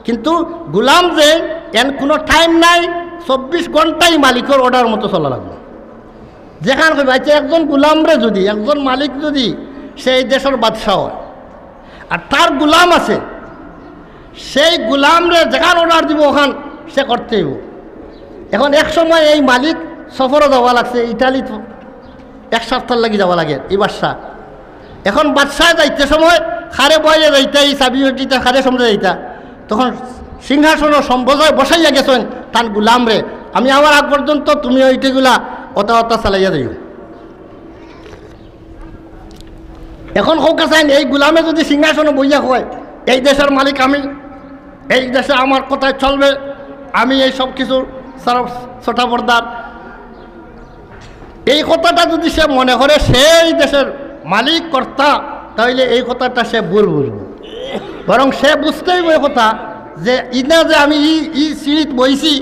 কিন্তু গুলাম যে, এন কুনু টাইম নাই, চব্বিশ ঘন্টাই মালিকর অর্ডার মতো চলা লাগবো। যেখান কইবো, আচ্ছা, একজন গুলামরে যদি, একজন মালিক যদি সেই দেশর বাদশা অয়, আর তার গুলাম আছে, সেই গুলামরে যেখান অর্ডার দিবো ওখান সে করতে অইবো। এখন এক সময় এই মালিক সফরো যাওয়া লাগছে, ইটালিত এক সপ্তাহর লাগি যাওয়া লাগে এই বাদশা। এখন বাদশায় যাইতে সময় কারে বইয়া যাইতা, এই চাবি দিতা, কারে সমঝে যাইতা, তখন সিংহাসনো সম্ভোজায় বসাইয়া গেছইন তান গুলামরে, আমি আমার আগ পর্যন্ত তুমি ওইটিগুলা অতা অতা চালাইয়া যাইও। এখন কউক্কা চাইন, এই গুলামে যদি সিংহাসনো বইয়া কয়, এই দেশর মালিক আমি, এই দেশে আমার কথায় চলবে, আমি এই সব কিছু সারা ছটা বর্দার, এই কথাটা যদি সে মনে করে সেই দেশর মালিক কর্তা, তাইলে এই কথাটা সে ভুল বুঝবো। বরং সে বুঝতে অইবো এই কথা যে ইনা যে আমি ই, ই সিঁড়িত বইছি,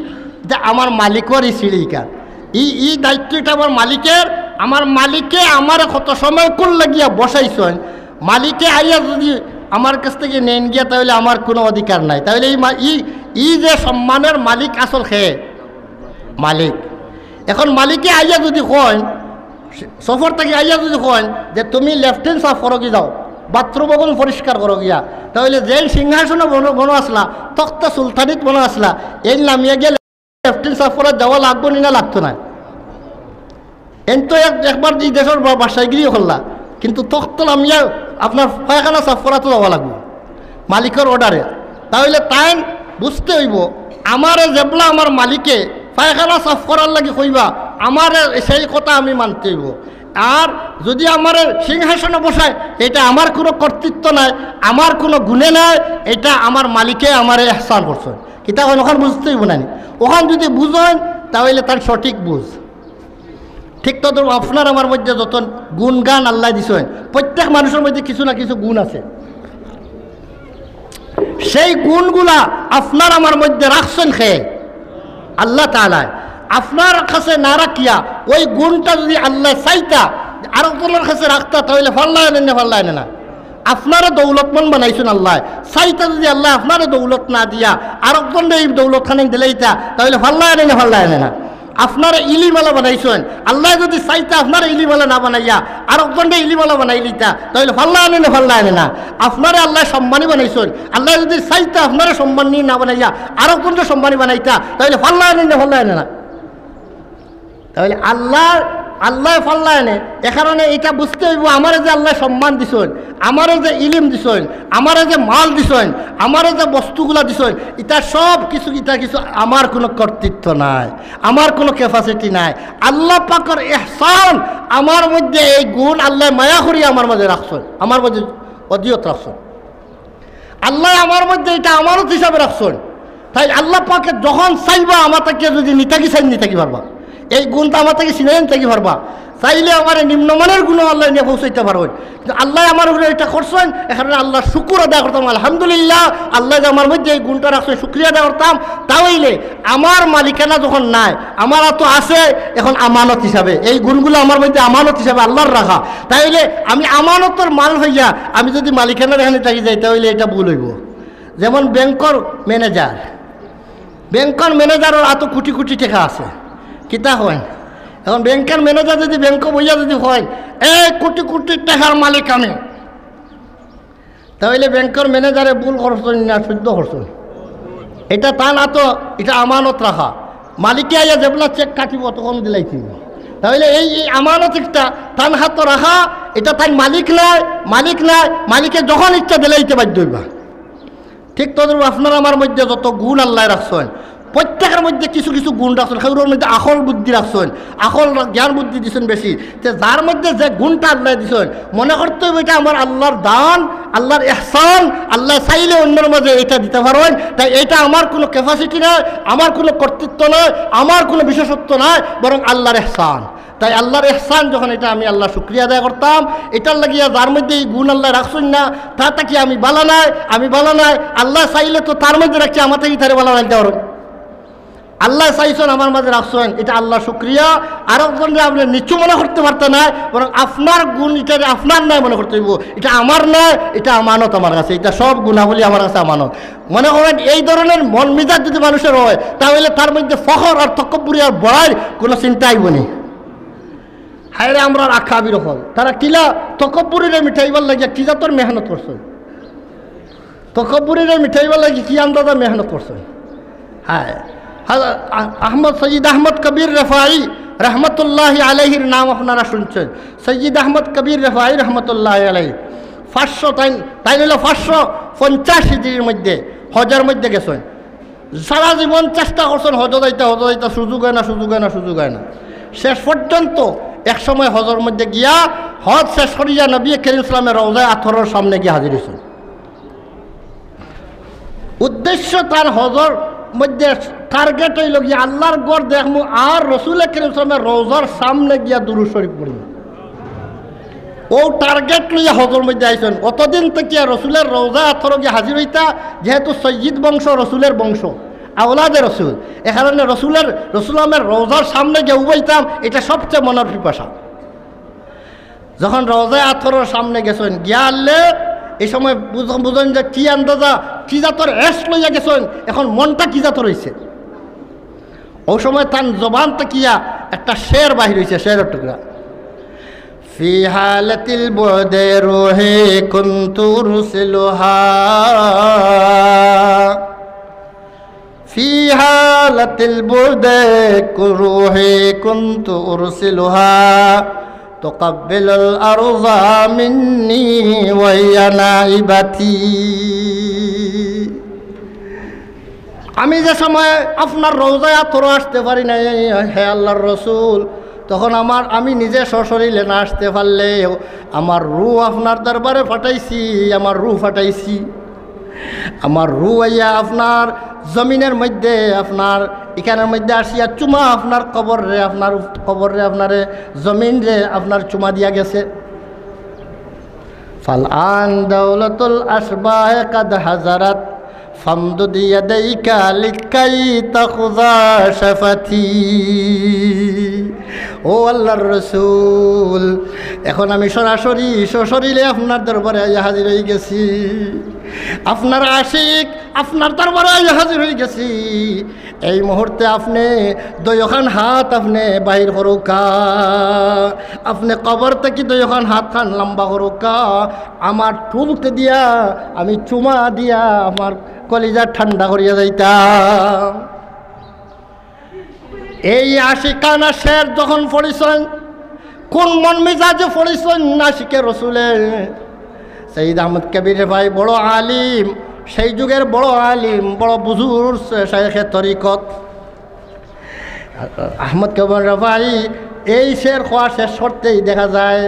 ইটা আমার মালিকর ই সিঁড়ি ইখান। ই, ই দায়িত্ব ইটা আমার মালিকের, আমার মালিকে আমারে কত সময় কুন লাগিয়া বসাইছইন। মালিকে আইয়া যদি আমার কাছ থাকি নেইন গিয়া, তাইলে আমার কুনু অধিকার নাই। তাইলে ই মা-, ই, ই যে সম্মানর মালিক আসল কে? মালিক। এখন মালিকে আইয়া যদি কইন, সফর থাকি আইয়া যদি কইন যে, "তুমি লেট্রিন সাফ করো গি যাও, বাথরুম অগুন পরিষ্কার করো গিয়া", তাইলে যেইন সিংহাসনো বনো, বনো আছলা, তখতে সুলতানিত বনো আছলা, এইন লামিয়া গিয়া লেট্রিন সাফ করাত যাওয়া লাগবো নি না লাগতো নায়? এইন তো এক-, একবার ই দেশর বা-, বাদশাইগিরি করলা, কিন্তু তখত লামিয়া আপনার পায়খানা সাফ করাত যাওয়া লাগবো মালিকর অর্ডারে। তাইলে তাইন বুঝতে অইবো, আমারে যেবলা আমার মালিকে পায়খানা সাফ করার লাগি কইবা, আমারে সেই কথা আমি মানতে অইবো। আর যদি আমারে সিংহাসনো বসায়, ইটা আমার কুনু কর্তৃত্ব নায়, আমার কুনু গুণে নায়, ইটা আমার মালিকে আমারে এহসান করছইন। কিতা কইন, ওখান বুঝতে অইবো না নি? ওখান যদি বুঝইন, তাইলে তার সঠিক বুঝ। ঠিক তদ্রূপ আপনার আমার মধ্যে যত গুণগান আল্লায় দিছইন, প্রত্যেক মানুষর মধ্যে কিছু না কিছু গুণ আছে। সেই গুণগুলা আপনার আমার মধ্যে রাখছইন কে? আল্লাহ তাআলায়। আপনার কাছে না রাখিয়া ওই গুণটা যদি আল্লায় চাইতা, আরকজনর কাছে রাখতা, তাইলে পারলা অনে না, পারলা অনে না। আপনারে দৌলতমন্দ বানাইছইন আল্লায়, চাইতা যদি আল্লায় আপনারে দৌলত না দিয়া আরকজনরে এই দৌলতখান দিলাইতা, তাইলে পারলা অনে না, পারলা অনে না। আপনারে ইলিমআলা বানাইছইন আল্লায়, যদি চাইতা আপনারে ইলিমআলা না বানাইয়া আরকজনরে ইলিমআলা বানাইলিতা, তাইলে পারলা অনে না, পারলা অনে না। আপনারে আল্লায় সম্মানী বানাইছইন আল্লায়, যদি চাইতা আপনারে সম্মানী না বানাইয়া আরকজনরে সম্মানী বানাইতা, তাইলে পারলা অনে না, পারলা অনে না। তাইলে আল্লায়, আল্লায় পারলা অনে, এ কারণে ইটা বুঝতে অইবো, আমারে যে আল্লায় সম্মান দিছইন, আমারে যে ইলিম দিছইন, আমারে যে মাল দিছইন, আমারে যে বস্তুগুলা দিছইন, ইটা সব কিছু, ইটা কিছু আমার কুনু কর্তৃত্ব নাই, আমার কুনু capacity নাই। আল্লাহ পাকর এহসান, আমার মধ্যে এই গুণ আল্লায় মায়া করি আমার মাঝে রাখছইন, আমার মাঝে অদিয়ত রাখছইন। আল্লায় আমার মধ্যে ইটা আমানত হিসাবে রাখছইন। তাই আল্লাহ পাকে যখন চাইবা আমার থাকি যদি নিতাকি চাইন নিতাকি পারবা, এই গুণটা আমার থাকি ছিনাইয়া নিতাকি পারবা। চাইলে আমারে নিম্নমানের গুণো আল্লায় নিয়া পৌঁছাইতা পারইন। কিন্তু আল্লায় আমার উপরে ইটা করছইন, এ কারণে আল্লাহর শুকুর আদায় করতাম, আলহামদুলিল্লাহ, আল্লায় যে আমার মধ্যে এই গুণটা রাখছইন, শুকরিয়া আদায় করতাম। তাইলে আমার মালিকানা যখন নাই, আমার আতো আছে এখন আমানত হিসাবে, এই গুণগুলা আমার মধ্যে আমানত হিসাবে আল্লাহর রাখা, তাইলে আমি আমানতর মাল অইয়া আমি যদি মালিকানার এখানে থাকি যাই, তাইলে ইটা ভুল অইবো। যেমন ব্যাংকর ম্যানেজার, ব্যাংকর ম্যানেজারর আতো কুটি কুটি টেকা আছে, কিতা কইন? এখন ব্যাংকর ম্যানেজার যদি ব্যাংকো বইয়া যদি কইন, "এই কুটি কুটি টেকার মালিক আমি", তাইলে ব্যাংকর ম্যানেজারে ভুল করছইন না শুদ্ধ করছইন? ইটা তান আতো, ইটা আমানত রাখা। মালিকে আইয়া যেবলা চেক কাটিবো, তখন দিলাইতে অইবো। তাইলে এই, এই আমানত একটা তান হাতো রাখা, ইটা তাইন মালিক নায়, মালিক নায়, মালিকে যখন ইচ্ছা দিলাইতে বাধ্য অইবা। ঠিক তদ্রূপ আপনার আমার মধ্যে যত গুণ আল্লায় রাখছইন, প্রত্যেকের মধ্যে কিছু কিছু গুণ রাখছইন। কেউরর মধ্যে আকল বুদ্ধি রাখছইন, আকল রা-, জ্ঞান বুদ্ধি দিছইন বেশি। তে যার মধ্যে যে গুণটা আল্লায় দিছইন, মনে করতে অইবো ইটা আমার আল্লার দান, আল্লার এহসান। আল্লায় চাইলে অন্যর মাঝে ইটা দিতা পারইন। তাই ইটা আমার কুনু capacity নায়, আমার কুনু কর্তৃত্ব নায়, আমার কুনু বিশেষত্ব নায়, বরং আল্লার এহসান। তাই আল্লার এহসান যখন, ইটা আমি আল্লার শুকরিয়া আদায় করতাম। ইটার লাগিয়া যার মধ্যে ই গুণ আল্লায় রাখছইন না, তা থাকি আমি বালা নায়, আমি বালা নায়। আল্লায় চাইলে তো তার মধ্যে রাখছে, আমার থাকি তারে বালা নায়। আল্লায় চাইছইন, আমার মাঝে রাখছইন, ইটা আল্লার শুকরিয়া। আরকজনরে আপনে নিচু মনে করতে পারতা নায়, বরং আপনার গুণ ইটারে আপনার নায় মনে করতে অইবো। ইটা আমার নায়, ইটা আমানত আমার কাছে, ইটা সব গুণাবলী আমার কাছে আমানত। মনে করইন, এই ধরনের মন মিজাজ যদি মানুষের হয়, তাহলে তার মধ্যে ফখর আর তকব্বুরি আর বড়াইর কুনু চিন্তা আইবো নি। হায়রে, আমরার আকাবির অকল, তারা কিলা তকব্বুরিরে মিটাইবার লাগিয়া কি জাতর মেহনত করছইন, তকব্বুরিরে মিটাইবার লাগি কি আন্দাজা মেহনত করছইন। হায়, হাজরত আ-, আহমদ, সৈয়দ আহমদ কবির রেফাই রহমতুল্লাহি আলাইহির নাম আপনারা শুনছইন। সৈয়দ আহমদ কবির রেফাই রহমতুল্লাহি আলাইহি পাঁচশো, তাইন, তাইন অইলা পাঁচশো পঞ্চাশ হিজরির মধ্যে হজর মধ্যে গেছইন। সারা জীবন চেষ্টা করছইন হজো যাইতা, হজো যাইতা, সুযোগ অয় না, সুযোগ অয় না, সুযোগ অয় না। শেষ পর্যন্ত এক সময় হজর মধ্যে গিয়া, হজ শেষ করিয়া নবী করিম সাল্লাল্লাহু আলাইহি ওয়াসাল্লামের রওজায়ে আতহরর সামনে গিয়া হাজির অইছইন। উদ্দেশ্য তান হজর মধ্যে target অইলো গিয়া আল্লার ঘর দেখমু আর রসুল করিম সাল্লাল্লাহু আলাইহি ওয়াসাল্লামের রওজার সামনে গিয়া দুরূদ শরীফ পড়মু। অউ target লইয়া হজর মধ্যে আইছইন। অতদিন থাকিয়া রসুলের রওজায়ে আতহরো গিয়া হাজির অইতা, যেহেতু সৈয়দ বংশ, রসুলের বংশ, আওলাদে রসুল, এ কারণে রসুলের, রসুল আমের রওজার সামনে গিয়া উবাইতাম, ইটা সবচেয়ে মনর পিপাসা। যখন রওজায়ে আতহরর সামনে গেছইন, গিয়া আরলে এই সময় বুঝ-, বুঝইন যে কি আন্দাজা, কি জাতর এশক লইয়া গেছইন, এখন মনটা কি জাতর অইছে। অউ সময় তান জবান থাকিয়া একটা শের বাহির অইছে, শেরর টুকরা। في حالة البعد روحي كنت أرسلها، في حالة البعد روحي كنت أرسلها تقبل الأرض مني وهي نائبتي। আমি যে সময় আপনার রওজায়ে আতহরো আসতে পারি নাই, হে আল্লার রসুল, তখন আমার, আমি নিজে সশরীরে না আসতে পারলেও আমার রুহ আপনার দরবারে পাঠাইছি, আমার রুহ পাঠাইছি। আমার রুহ আইয়া আপনার জমিনর মধ্যে, আপনার ইখানর মধ্যে আসিয়া চুমা আপনার কবররে, আপনার কবররে, আপনারে, জমিনরে আপনার চুমা দিয়া গেছে। فالآن دولة الأشباح قد حضرت فامدد يديك لكي تخضع شفتي। ও আল্লার রসুল, এখন আমি সরাসরি সশরীরে আপনার দরবারে আইয়া হাজির অইগেছি। আপনার আশিক আপনার দরবারে আইয়া হাজির অইগেছি। এই মুহূর্তে আপনে দুইওখান হাত আপনে বাইর করউক্কা, আপনে কবর থাকি দুইওখান হাতখান লম্বা করউক্কা, আমার ঠুলতে দিয়া, আমি চুমা দিয়া আমার কলিজা ঠান্ডা করিয়া যাইতাম। এই আশিকানা শের যখন পড়ছইন, কুন মন মিজাজে পড়ছইন আশিকে রসুলে? সৈয়দ আহমদ কবির রেফাই বড় আলিম, সেই যুগর বড় আলিম, বড় বুজুর্গ শায়েখে তরিকত। আহমদ কবির রেফাই এই শের কওয়া শেষ করতেই দেখা যায়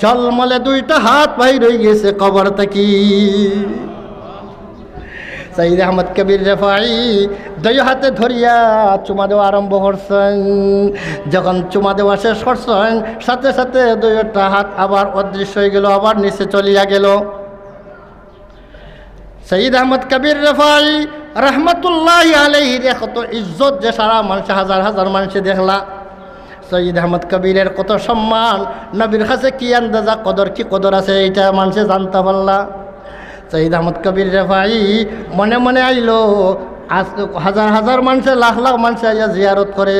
ঝলমলে দুইটা হাত বাইর অইগেছে কবর থাকি। সৈয়দ আহমদ কবির রেফাই দুই হাতে ধরিয়া চুমা দেওয়া আরম্ভ করছইন। যখন চুমা দেওয়া শেষ করছইন, সাথে সাথে দুইটা হাত আবার অদৃশ্য অইগেল, আবার নিচে চলিয়া গেল। সৈয়দ আহমদ কবির রেফাই রহমতুল্লাহি আলাইহিরে কত ইজ্জত যে সারা মানষে, হাজার হাজার মানষে দেখলা। সৈয়দ আহমদ কবিরের কত সম্মান, নবীর কাছে কি আন্দাজা কদর, কি কদর আছে, ইটা মানষে জানতা পারলা। সৈয়দ আহমদ কবির রেফাই মনে মনে আইলো, আজ হাজার হাজার মানষে, লাখ লাখ মানষে আইয়া জিয়ারত করে,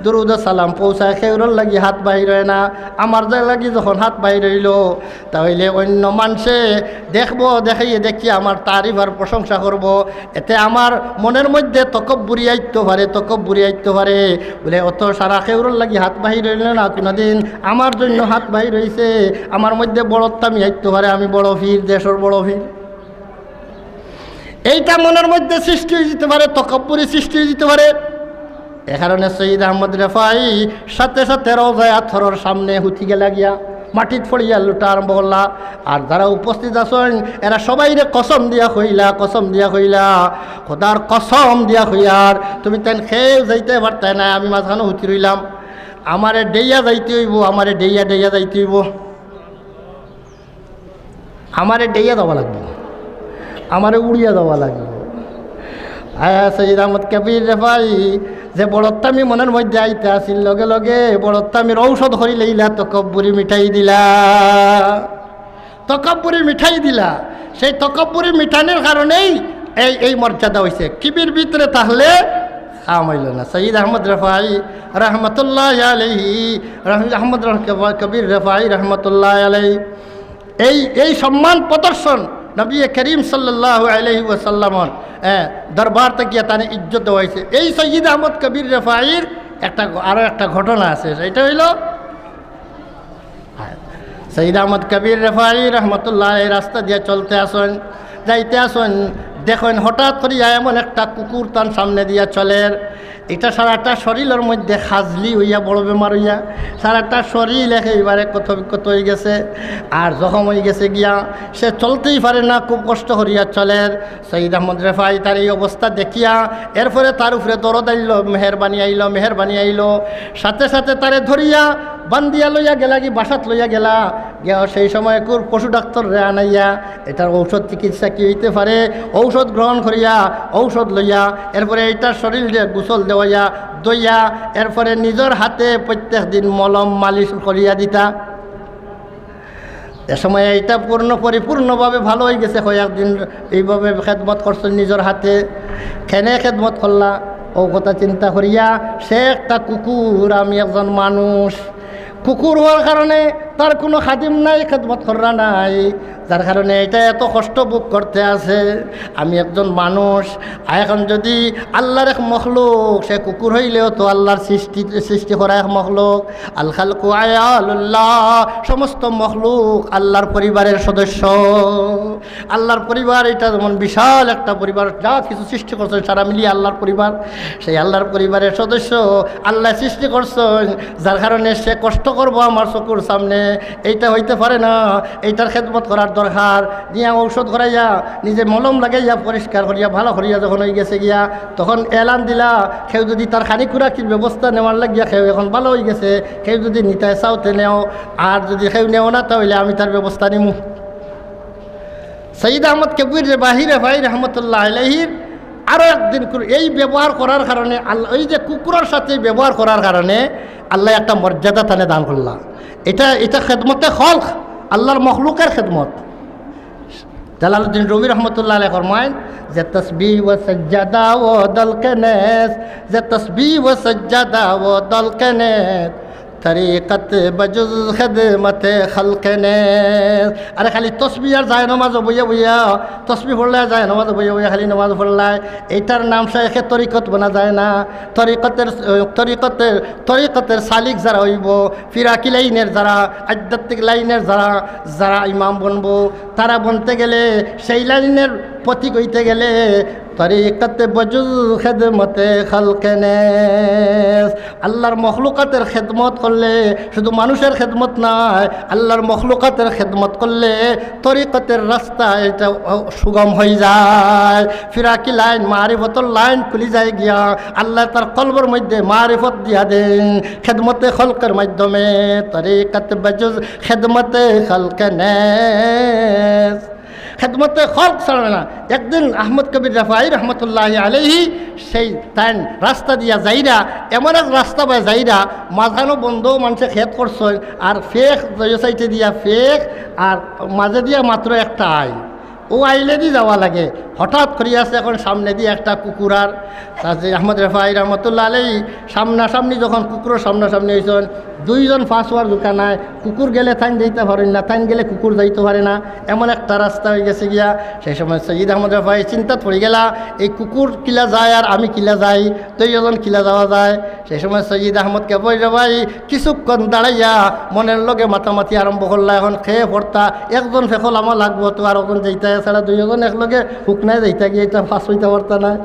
দুরুদ ও সালাম পৌঁছায়, কেউরর লাগি হাত বাহির অয় না। আমার যে লাগি যখন হাত বাহির অইলো, তা অইলে অইন্য মানষে দেখবো, দেখিয়া দেখিয়া আমার তারিফ আর প্রশংসা করবো। এতে আমার মনর মধ্যে তকব্বুরি আইতো পারে, তকব্বুরি আইতো পারে। বুলে, অত সারা কেউরর লাগি হাত বাহির অইলো না কুনুদিন, আমার জন্য হাত বাহির অইছে, আমার মধ্যে বড়ত্বামি আইতো পারে, আমি বড় পীর, দেশর বড় পীর। এইটা মনর মধ্যে সৃষ্টি অইযিতো পারে, তকব্বুরি সৃষ্টি অইযিতো পারে। এ কারণে সৈয়দ আহমদ রেফাই সাথে সাথে রওজায়ে আতহরর সামনে হুতি গেলা গিয়া, মাটিত পড়িয়া লুটা আরম্ভ করলা। আর যারা উপস্থিত আছইন, এরা সবাইরে কসম দিয়া কইলা, কসম দিয়া কইলা, খোদার কসম দিয়া কইয়ার, তুমি তাইন কেউ যাইতায় পারতায় নায়, আমি মাঝখানো হুতি রইলাম। আমারে ডেইয়া যাইতে অইবো, আমারে ডেইয়া ডেইয়া যাইতে অইবো। আমারে ডেইয়া যাওয়া লাগবো, আমারে উড়িয়া যাওয়া লাগবো। আয়া সৈয়দ আহমদ কবির রেফাই যে বড়ত্বামি মনর মধ্যে আইতা আছিল, লগে লগে বড়ত্বামির ঔষধ করি লইলা, তকব্বুরি মিটাই দিলা, তকব্বুরি মিটাই দিলা। সেই তকব্বুরি মিটানির কারণেই এই, এই মর্যাদা অইছে। কিবির ভিতরে তাহলে কাম অইলো না। সৈয়দ আহমদ রেফাই রহমতুল্লাহ আলাইহি, রহ-, আহমদ রহ-, কবির রেফাই রহমতুল্লাহ আলাইহি এই, এই সম্মান প্রদর্শন নবী করিম সাল্লাল্লাহু আলাইহি ওয়াসাল্লামর, এ, দরবার থাকিয়া তানে ইজ্জত দেওয়া অইছে। এই সৈয়দ আহমদ কবির রেফাইর একটা ঘ-, আরো একটা ঘটনা আছে, সেটা অইলো, সৈয়দ আহমদ কবির রেফাই রহমতুল্লাহ এই রাস্তা দিয়া চলতে আছইন, যাইতে আছইন, দেখইন হঠাৎ করিয়া এমন একটা কুকুর তান সামনে দিয়া চলের, ইটা সারাটা শরীলর মধ্যে খাজলি অইয়া, বড় বেমার অইয়া, সারাটা শরীল একেবারে ক্ষত বিক্ষত অইগেছে, আর জখম অইগেছে গিয়া, সে চলতেই পারে না, খুব কষ্ট করিয়া চলের। সৈয়দ আহমদ রেফাই তার এই অবস্থা দেখিয়া, এরপরে তার উপরে দরদ আইলো, মেহেরবানি আইলো, মেহেরবানি আইলো, সাথে সাথে তারে ধরিয়া বান্দিয়া লইয়া গেলা, কি বাসাত লইয়া গেলা, গিয়া সেই সময় কুর পশু ডাক্তাররে আনাইয়া, এটার ঔষধ চিকিৎসা কি অইতে পারে, ঔষধ গ্রহণ করিয়া, ঔষধ লইয়া, এরপরে এইটার শরীলরে গোসল দেওয়াইয়া, ধইয়া, এরপরে নিজর হাতে প্রত্যেক দিন মলম মালিশ করিয়া দিতা। এ সময় এইটা পূর্ণ পরিপূর্ণভাবে ভালো অইগেছে। কয়েকদিন এইভাবে খেদমত করছইন নিজর হাতে। কেনে খেদমত করলা? অউ কথা চিন্তা করিয়া, সে একটা কুকুর, আমি একজন মানুষ। কুকুর অওয়ার কারণে তার কুনু খাদিম নাই, খেদমত কররা নাই, যার কারণে এটা এত কষ্ট ভোগ করতে আছে। আমি একজন মানুষ, আর এখন যদি আল্লাহর এক মখলুক, সে কুকুর অইলেও তো আল্লাহর সৃষ্টি, সৃষ্টি করা এক মখলুক। আল খালকু আয়ালুল্লাহ, সমস্ত মখলুক আল্লাহর পরিবারের সদস্য। আল্লাহর পরিবার এটা যেমন বিশাল একটা পরিবার, যা কিছু সৃষ্টি করছইন সারা মিলিয়া আল্লাহর পরিবার, সেই আল্লাহর পরিবারের সদস্য আল্লায় সৃষ্টি করছইন, যার কারণে সে কষ্ট করবো আমার চকুর সামনে, এইটা অইতে পারে না। এইটার খেদমত করার দরকার। নিয়া ঔষধ করাইয়া, নিজে মলম লাগাইয়া, পরিষ্কার করিয়া, ভালা করিয়া যখন অইগেছে গিয়া, তখন এলান দিলা, কেউ যদি তার খানি খুরাকির ব্যবস্থা নেওয়ার লাগিয়া, কেউ এখন ভালা অইগেছে, কেউ যদি নিতায় চাও তে নেও, আর যদি কেউ নেও না, তা অইলে আমি তার ব্যবস্থা নিমু। সৈয়দ আহমদ কবির রেফাই রহমতুল্লাহ আলাইহির আরো একদিন কুর-, এই ব্যবহার করার কারণে আল্লাহ, এই যে কুকুরর সাথে ব্যবহার করার কারণে আল্লায় একটা মর্যাদা তানে দান করলা। এটা, এটা খেদমতে খলক, আল্লাহর মখলুকের খেদমত। জালালউদ্দিন রুমি রহমতুল্লাহ আলাইহি ফরমাইন যে, "তসবিহ ও সজ্জাদা ও দলকে নেস, যে তসবিহ ও সজ্জাদা ও দলকে নেস, তরিকত বজুজ খেদমতে খলকে নেস।" আরে খালি তসবিহ আর যায় নমাজ বইয়া বইয়া, তসবিহ পড়লায় যায় নমাজ বইয়া বইয়া, খালি নমাজ পড়লায়, এইটার নাম শাইখে তরিকত বনা যায় না। তরিকতের, তরিকতের, তরিকতের সালিক যারা অইবো, ফিরাকি লাইনের যারা, আধ্যাত্মিক লাইনের যারা, যারা ইমাম বনবো, তারা বনতে গেলে, সেই লাইনের পথিক অইতে গেলে তরিকতে বজুজ খেদমতে খলকে নেস। আল্লাহর মখলুকাতের খেদমত করলে শুধু মানুষের খেদমত নায়, আল্লাহর মখলুকাতের খেদমত করলে তরিকতের রাস্তা এটা সুগম অইযায়। ফিরাকি লাইন, মারিফতর লাইন খুলি যায় গিয়া, আল্লায় তার কলবর মধ্যে মারিফত দিয়া দেইন খেদমতে খলকের মাধ্যমে। তরিকত বজুজ খেদমতে খলকে নেস। খেদমতে খলক ছাড়া না। একদিন আহমদ কবির রেফাই রহমতুল্লাহ আলাইহি সেই তাইন রাস্তা দিয়া যাইরা, এমন এক রাস্তা বায় যাইরা, মাঝখানো বন্ধ, মানষে খেদ করছইন, আর ফেক দুইও সাইডে দিয়া ফেক, আর মাঝে দিয়া মাত্র একটা আইল। ও আইলেদি যাওয়া লাগে। হঠাৎ করি আছে এখন সামনেদি একটা কুকুর আর সৈয়দ আহমদ রেফাই রহমতুল্লাহ আলাই সামনাসামনি, যখন কুকুরর সামনাসামনি অইছইন, দুইজন ফাঁস অওয়ার জুকা নাই। কুকুর গেলে তাইন যাইতা পারইন না, তাইন গেলে কুকুর যাইতো পারে না, এমন একটা রাস্তা অইগেছে গিয়া। সেই সময় সৈয়দ আহমদ রেফাই চিন্তাত পড়ি গেলা, এই কুকুর কিলা যায় আর আমি কিলা যাই, দুইজন কিলা যাওয়া যায়। সেই সময় সৈয়দ আহমদ কবির রেফাই কিছুক্ষণ দাঁড়াইয়া মনর লগে মাতামাতি আরম্ভ করলা, এখন কে পড়তা, একজন ফেকল আমার লাগবো তো, আর একজন যাইতা, এছাড়া দুইজন একলগে হুকনায় যাইতা গিয়া ইতা ফাঁস অইতা পারতা না।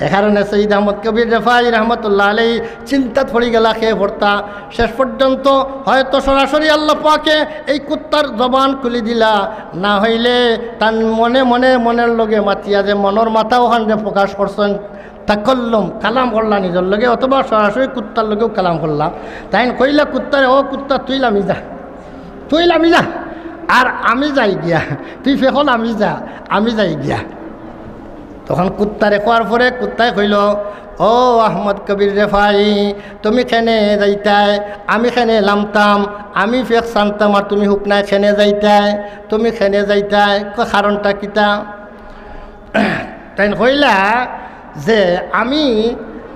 এ কারণে সৈয়দ আহমদ কবির রেফাই রহমতুল্লাহ আলাই চিন্তাত পড়ি গেলা কে পড়তা। শেষ পর্যন্ত হয়তো সরাসরি আল্লাহ পাকে এই কুত্তার জবান খুলি দিলা, না হইলে তান মনে মনে মনর লগে মাতিয়া যে মনর মাথা অখান যে প্রকাশ করছইন, তাকাল্লুম, কালাম করলা নিজর লগে, অথবা সরাসরি কুত্তার লগেও কালাম করলা। তাইন কইলা কুত্তারে, "ও কুত্তা, তুই লামি যা, তুই লামি যা, আর আমি যাই গিয়া, তুই ফেকল আমি যা, আমি যাই গিয়া।" তখন কুত্তারে কওয়ার পরে কুত্তায় কইল, "ও আহমদ কবির রেফাই, তুমি কেনে যাইতায়, আমি কেনে লামতাম, আমি ফেক ছানতাম আর তুমি হুকনায় কেনে যাইতায়, তুমি কেনে যাইতায়, ক-, কারণটা কিতা?" তাইন কইলা যে, "আমি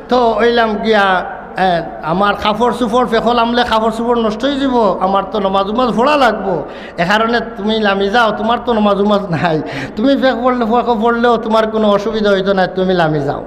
তো অইলাম গিয়া, এ, আমার কাপড় চুপড় ফেকল লামলে কাপড় চুপড় নষ্ট অইযিবো, আমার তো নমাজ উমাজ পড়া লাগবো, এ কারণে তুমি লামি যাও, তুমার তো নমাজ উমাজ নাই, তুমি ফেক পড়লে, ফেক পড়লেও তুমার কুনু অসুবিধা অইতো নায়, তুমি লামি যাও।"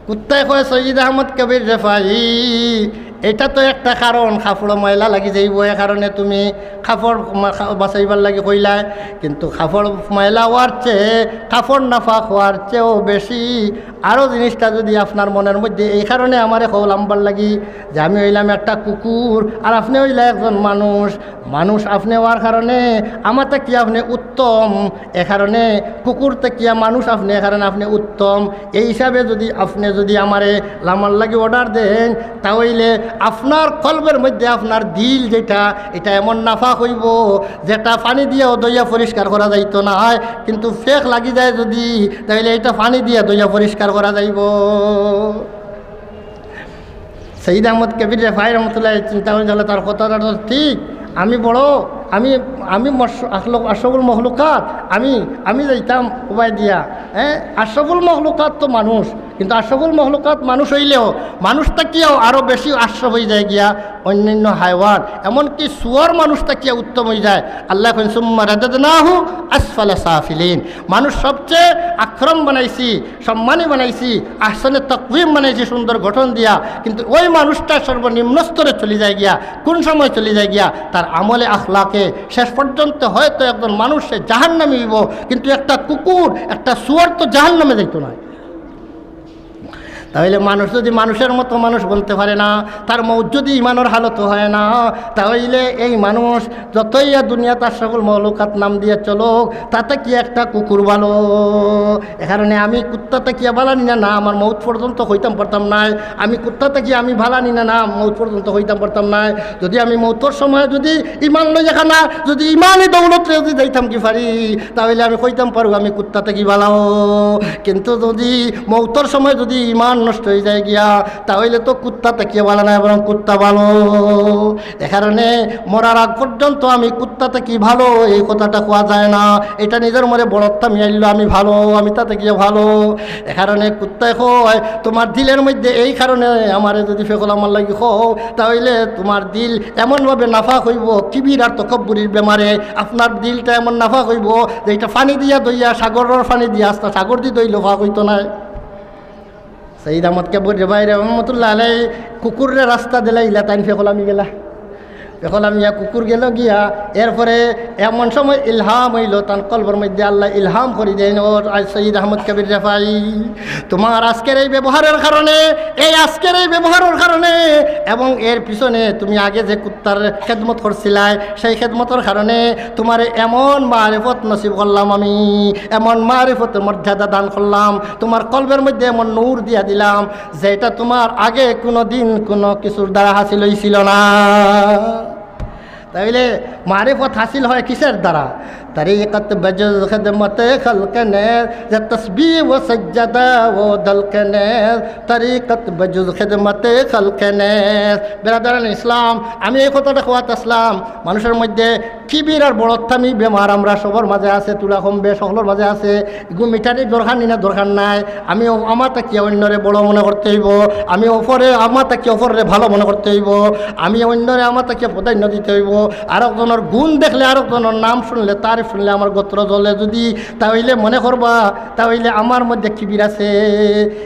কুত্তায় কয়, "সৈয়দ আহমদ কবির রেফাই, এটা তো একটা কারণ, কাপড় ময়লা লাগি যাইবো, এ কারণে তুমি কাপড় মা-, খা-, বাঁচাইবার লাগি কইলায়, কিন্তু কাপড় ময়লা অওয়ার চেয়ে, কাপড় নাপাক অওয়ার চেয়েও বেশি আরও জিনিসটা যদি আপনার মনর মধ্যে, এই কারণে আমারে কও লামবার লাগি যে আমি অইলাম একটা কুকুর আর আপনে অইলা একজন মানুষ, মানুষ আপনে অওয়ার কারণে আমার থাকি আপনে উত্তম, এ কারণে কুকুর থাকিয়া মানুষ আপনে, এ কারণে আপনে উত্তম। এই হিসাবে যদি আপনে যদি আমারে লামার লাগি অর্ডার দেইন, তা অইলে আপনার কলবর মধ্যে আপনার দিল যেটা, এটা এমন নাপাক অইবো, যেটা পানি দিয়াও ধইয়া পরিষ্কার করা যাইতো নায়, কিন্তু ফেক লাগি যায় যদি, তা অইলে এটা পানি দিয়া ধইয়া পরিষ্কার করা যাইবো।" সৈয়দ আহমদ কবির রেফাই রহমতুল্লাহ চিন্তা করি, "তাইলে তার কথাটা তো ঠিক, আমি বড়, আমি, আমি মশ-, আখলক-, আশরাফুল মখলুকাত, আমি, আমি যাইতাম উবায় দিয়া, হ্যাঁ, আশরাফুল মখলুকাত তো মানুষ, কিন্তু আশরাফুল মখলুকাত মানুষ অইলেও মানুষ থাকিয়াও আরও বেশি আশরাফ অই যায় গিয়া অন্যান্য হায়ওয়ান, এমনকি শুয়োর মানুষ থাকিয়া উত্তম অই যায়।" আল্লায় কইন, "সুম্মা রাদাদনাহু আসফালা সাফিলিন।" মানুষ সবচেয়ে আকরাম বানাইছি, সম্মানী বানাইছি, আহসানে তাকওয়িম বানাইছি, সুন্দর গঠন দিয়া, কিন্তু ওই মানুষটা সর্বনিম্ন স্তরে চলি যায় গিয়া। কোন সময় চলি যায় গিয়া? তার আমলে আখলাকে। শেষ পর্যন্ত হয়তো একজন মানুষ সে জাহান্নামী অইবো, কিন্তু একটা কুকুর, একটা শুয়োর তো জাহান্নামে যাইতো নায়। তাইলে মানুষ যদি মানুষের মতো মানুষ বনতে পারে না, তার মউত যদি ইমানর হালত হয় না, তাইলে এই মানুষ যতই ইয়া দুনিয়াত আশরাফুল মখলুকাত নাম দিয়া চলুক, তা থাকিয়া একটা কুকুর ভালো। এ কারণে আমি কুত্তা থাকিয়া ভালা নি না, না আমার মউত পর্যন্ত কইতাম পারতাম নায়। আমি কুত্তা থাকিয়া আমি ভালা নি না, না মউত পর্যন্ত কইতাম পারতাম নায়। যদি আমি মউতর সময় যদি ইমান লইয়া খানা, যদি ইমানি দৌলতে যদি যাইতাম কি পারি, তাইলে আমি কইতাম পারবো আমি কুত্তা থাকি ভালাও। কিন্তু যদি মউতর সময় যদি ইমান নষ্ট অই যায় গিয়া, তাইলে তো কুত্তা থাকিয়া ভালা নায়, বরং কুত্তা ভালো। এ কারণে মরার আগ পর্যন্ত আমি কুত্তা থাকি ভালো, এই কথাটা কওয়া যায় না। এটা নিজর মনে বড়ত্ব আমি আইলো, আমি ভালো, আমি তা থাকিয়া ভালো। এ কারণে কুত্তায় কয়, "তোমার দিলর মধ্যে এই কারণে আমারে যদি ফেকল আমার লাগি কও, তাইলে তোমার দিল এমনভাবে নাপাক অইবো, কিবির আর তকব্বুরির বেমারে আপনার দিলটা এমন নাপাক অইবো যে এটা পানি দিয়া ধইয়া, সাগরর পানি দিয়া, আস্তা সাগরদি ধইলেও পাক অইতো নায়।" সৈয়দ আহমদ কবির রেফাই রহমতুল্লাহ আলাই কুকুররে রাস্তা দিলাইলা, তাইন ফেকল লামি গেলা, ফেকল লামিয়া কুকুর গেল গিয়া। এরপরে এমন সময় ইলহাম অইলো, তান কলবর মধ্যে আল্লায় ইলহাম করি দেইন, "ও আজ সৈয়দ আহমদ কবির রেফাই, তোমার আজকের এই ব্যবহারের কারণে, এই আজকের এই ব্যবহারের কারণে এবং এর পিছনে তুমি আগে যে কুত্তার খেদমত করছিলায়, সেই খেদমতর কারণে তোমারে এমন মারিফত নসিব করলাম আমি, এমন মারিফতের মর্যাদা দান করলাম, তোমার কলবর মধ্যে এমন নূর দিয়া দিলাম, যেটা তোমার আগে কোনো দিন কোনো কিছুর দ্বারা হাসিল অইছিল না।" তাইলে মারিফত হাসিল হয় কিসের দ্বারা? তরিকত বজুজ খিদমতে খালক নেস্ত, যে তসবিহ ও সজ্জাদা ও দলক নেস্ত। তরিকত বজুজ খিদমতে খালক নেস্ত। বেরাদারান ইসলাম, আমি এই কথাটা কওয়াত আসলাম, মানুষর মধ্যে কিবির আর বড়ত্বামি বেমার আমরা সবর মাঝে আছে, তুলা কম বেশ সকলর মাঝে আছে। এগু মিটানি দরকার নি না, দরকার নাই। আমি অ-, আমার থাকিয়া অন্যরে বড় মনে করতে অইবো, আমি অপরে, আমার থাকিয়া অপররে ভালো মনে করতে অইবো, আমি অন্যরে আমার থাকিয়া প্রাধান্য দিতে অইবো। আরক জনর গুণ দেখলে, আরক জনর নাম শুনলে, তারিফ শুনলে আমার গোত্র জ্বলে যদি, তা অইলে মনে করবা, তা অইলে আমার মধ্যে কিবির আছে।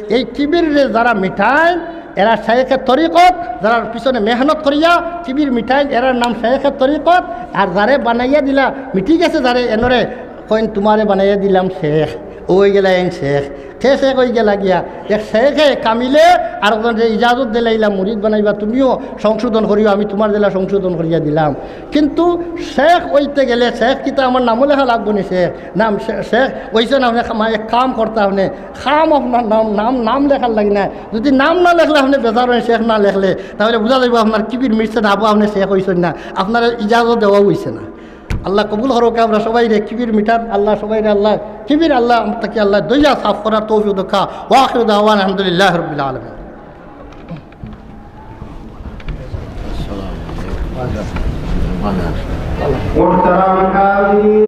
এই কিবিররে যারা মিটাইন, এরা শেখে তরিকত, যারা পিছনে মেহনত করিয়া কিবির মিটাইন, এরার নাম শেখে তরিকত। আর যারে বানাইয়া দিলা, মিটি গেছে যারে, এনরে কইন, "তুমারে বানাইয়া দিলাম শেখ, অউ অইগেলা এইন শেখ।" কে শেখ অইগেলা গিয়া? এক শেখে কামিলে আরকজনরে ইজাজত দিলাইলা, "মুরিদ বানাইবা, তুমিও সংশোধন করিও, আমি তুমার দিলা সংশোধন করিয়া দিলাম।" কিন্তু শেখ অইতে গেলে, শেখ কিতা আমার নামও লেখা লাগবো নি? শেখ নাম শে-, শেখ অইছে না, আপনে কাম, এক কাম করতা, আপনে কাম আপনার নাম, নাম, নাম লেখার লাগি না। যদি নাম না লেখলে, আপনে বেজার অইন, শেখ না লেখলে, তা অইলে বুঝা যাইবো আপনার কিবির মিটছে না, আবু আপনে শেখ অইছইন না, আপনারে ইজাজত দেওয়া অইছে না। আল্লাহ কবুল করউক্কা, আমরা সবাইরে কিবির মিটার, আল্লাহ সবাইরে, আল্লাহ কিবির, আল্লাহ থাকি আল্লাহ দইয়া সাফ করার তৌফিক দেউক্কা। ওয়া আখিরু দাওয়ানা আলহামদুলিল্লাহি রাব্বিল আলামিন। মুহতারাম হাজিরিন,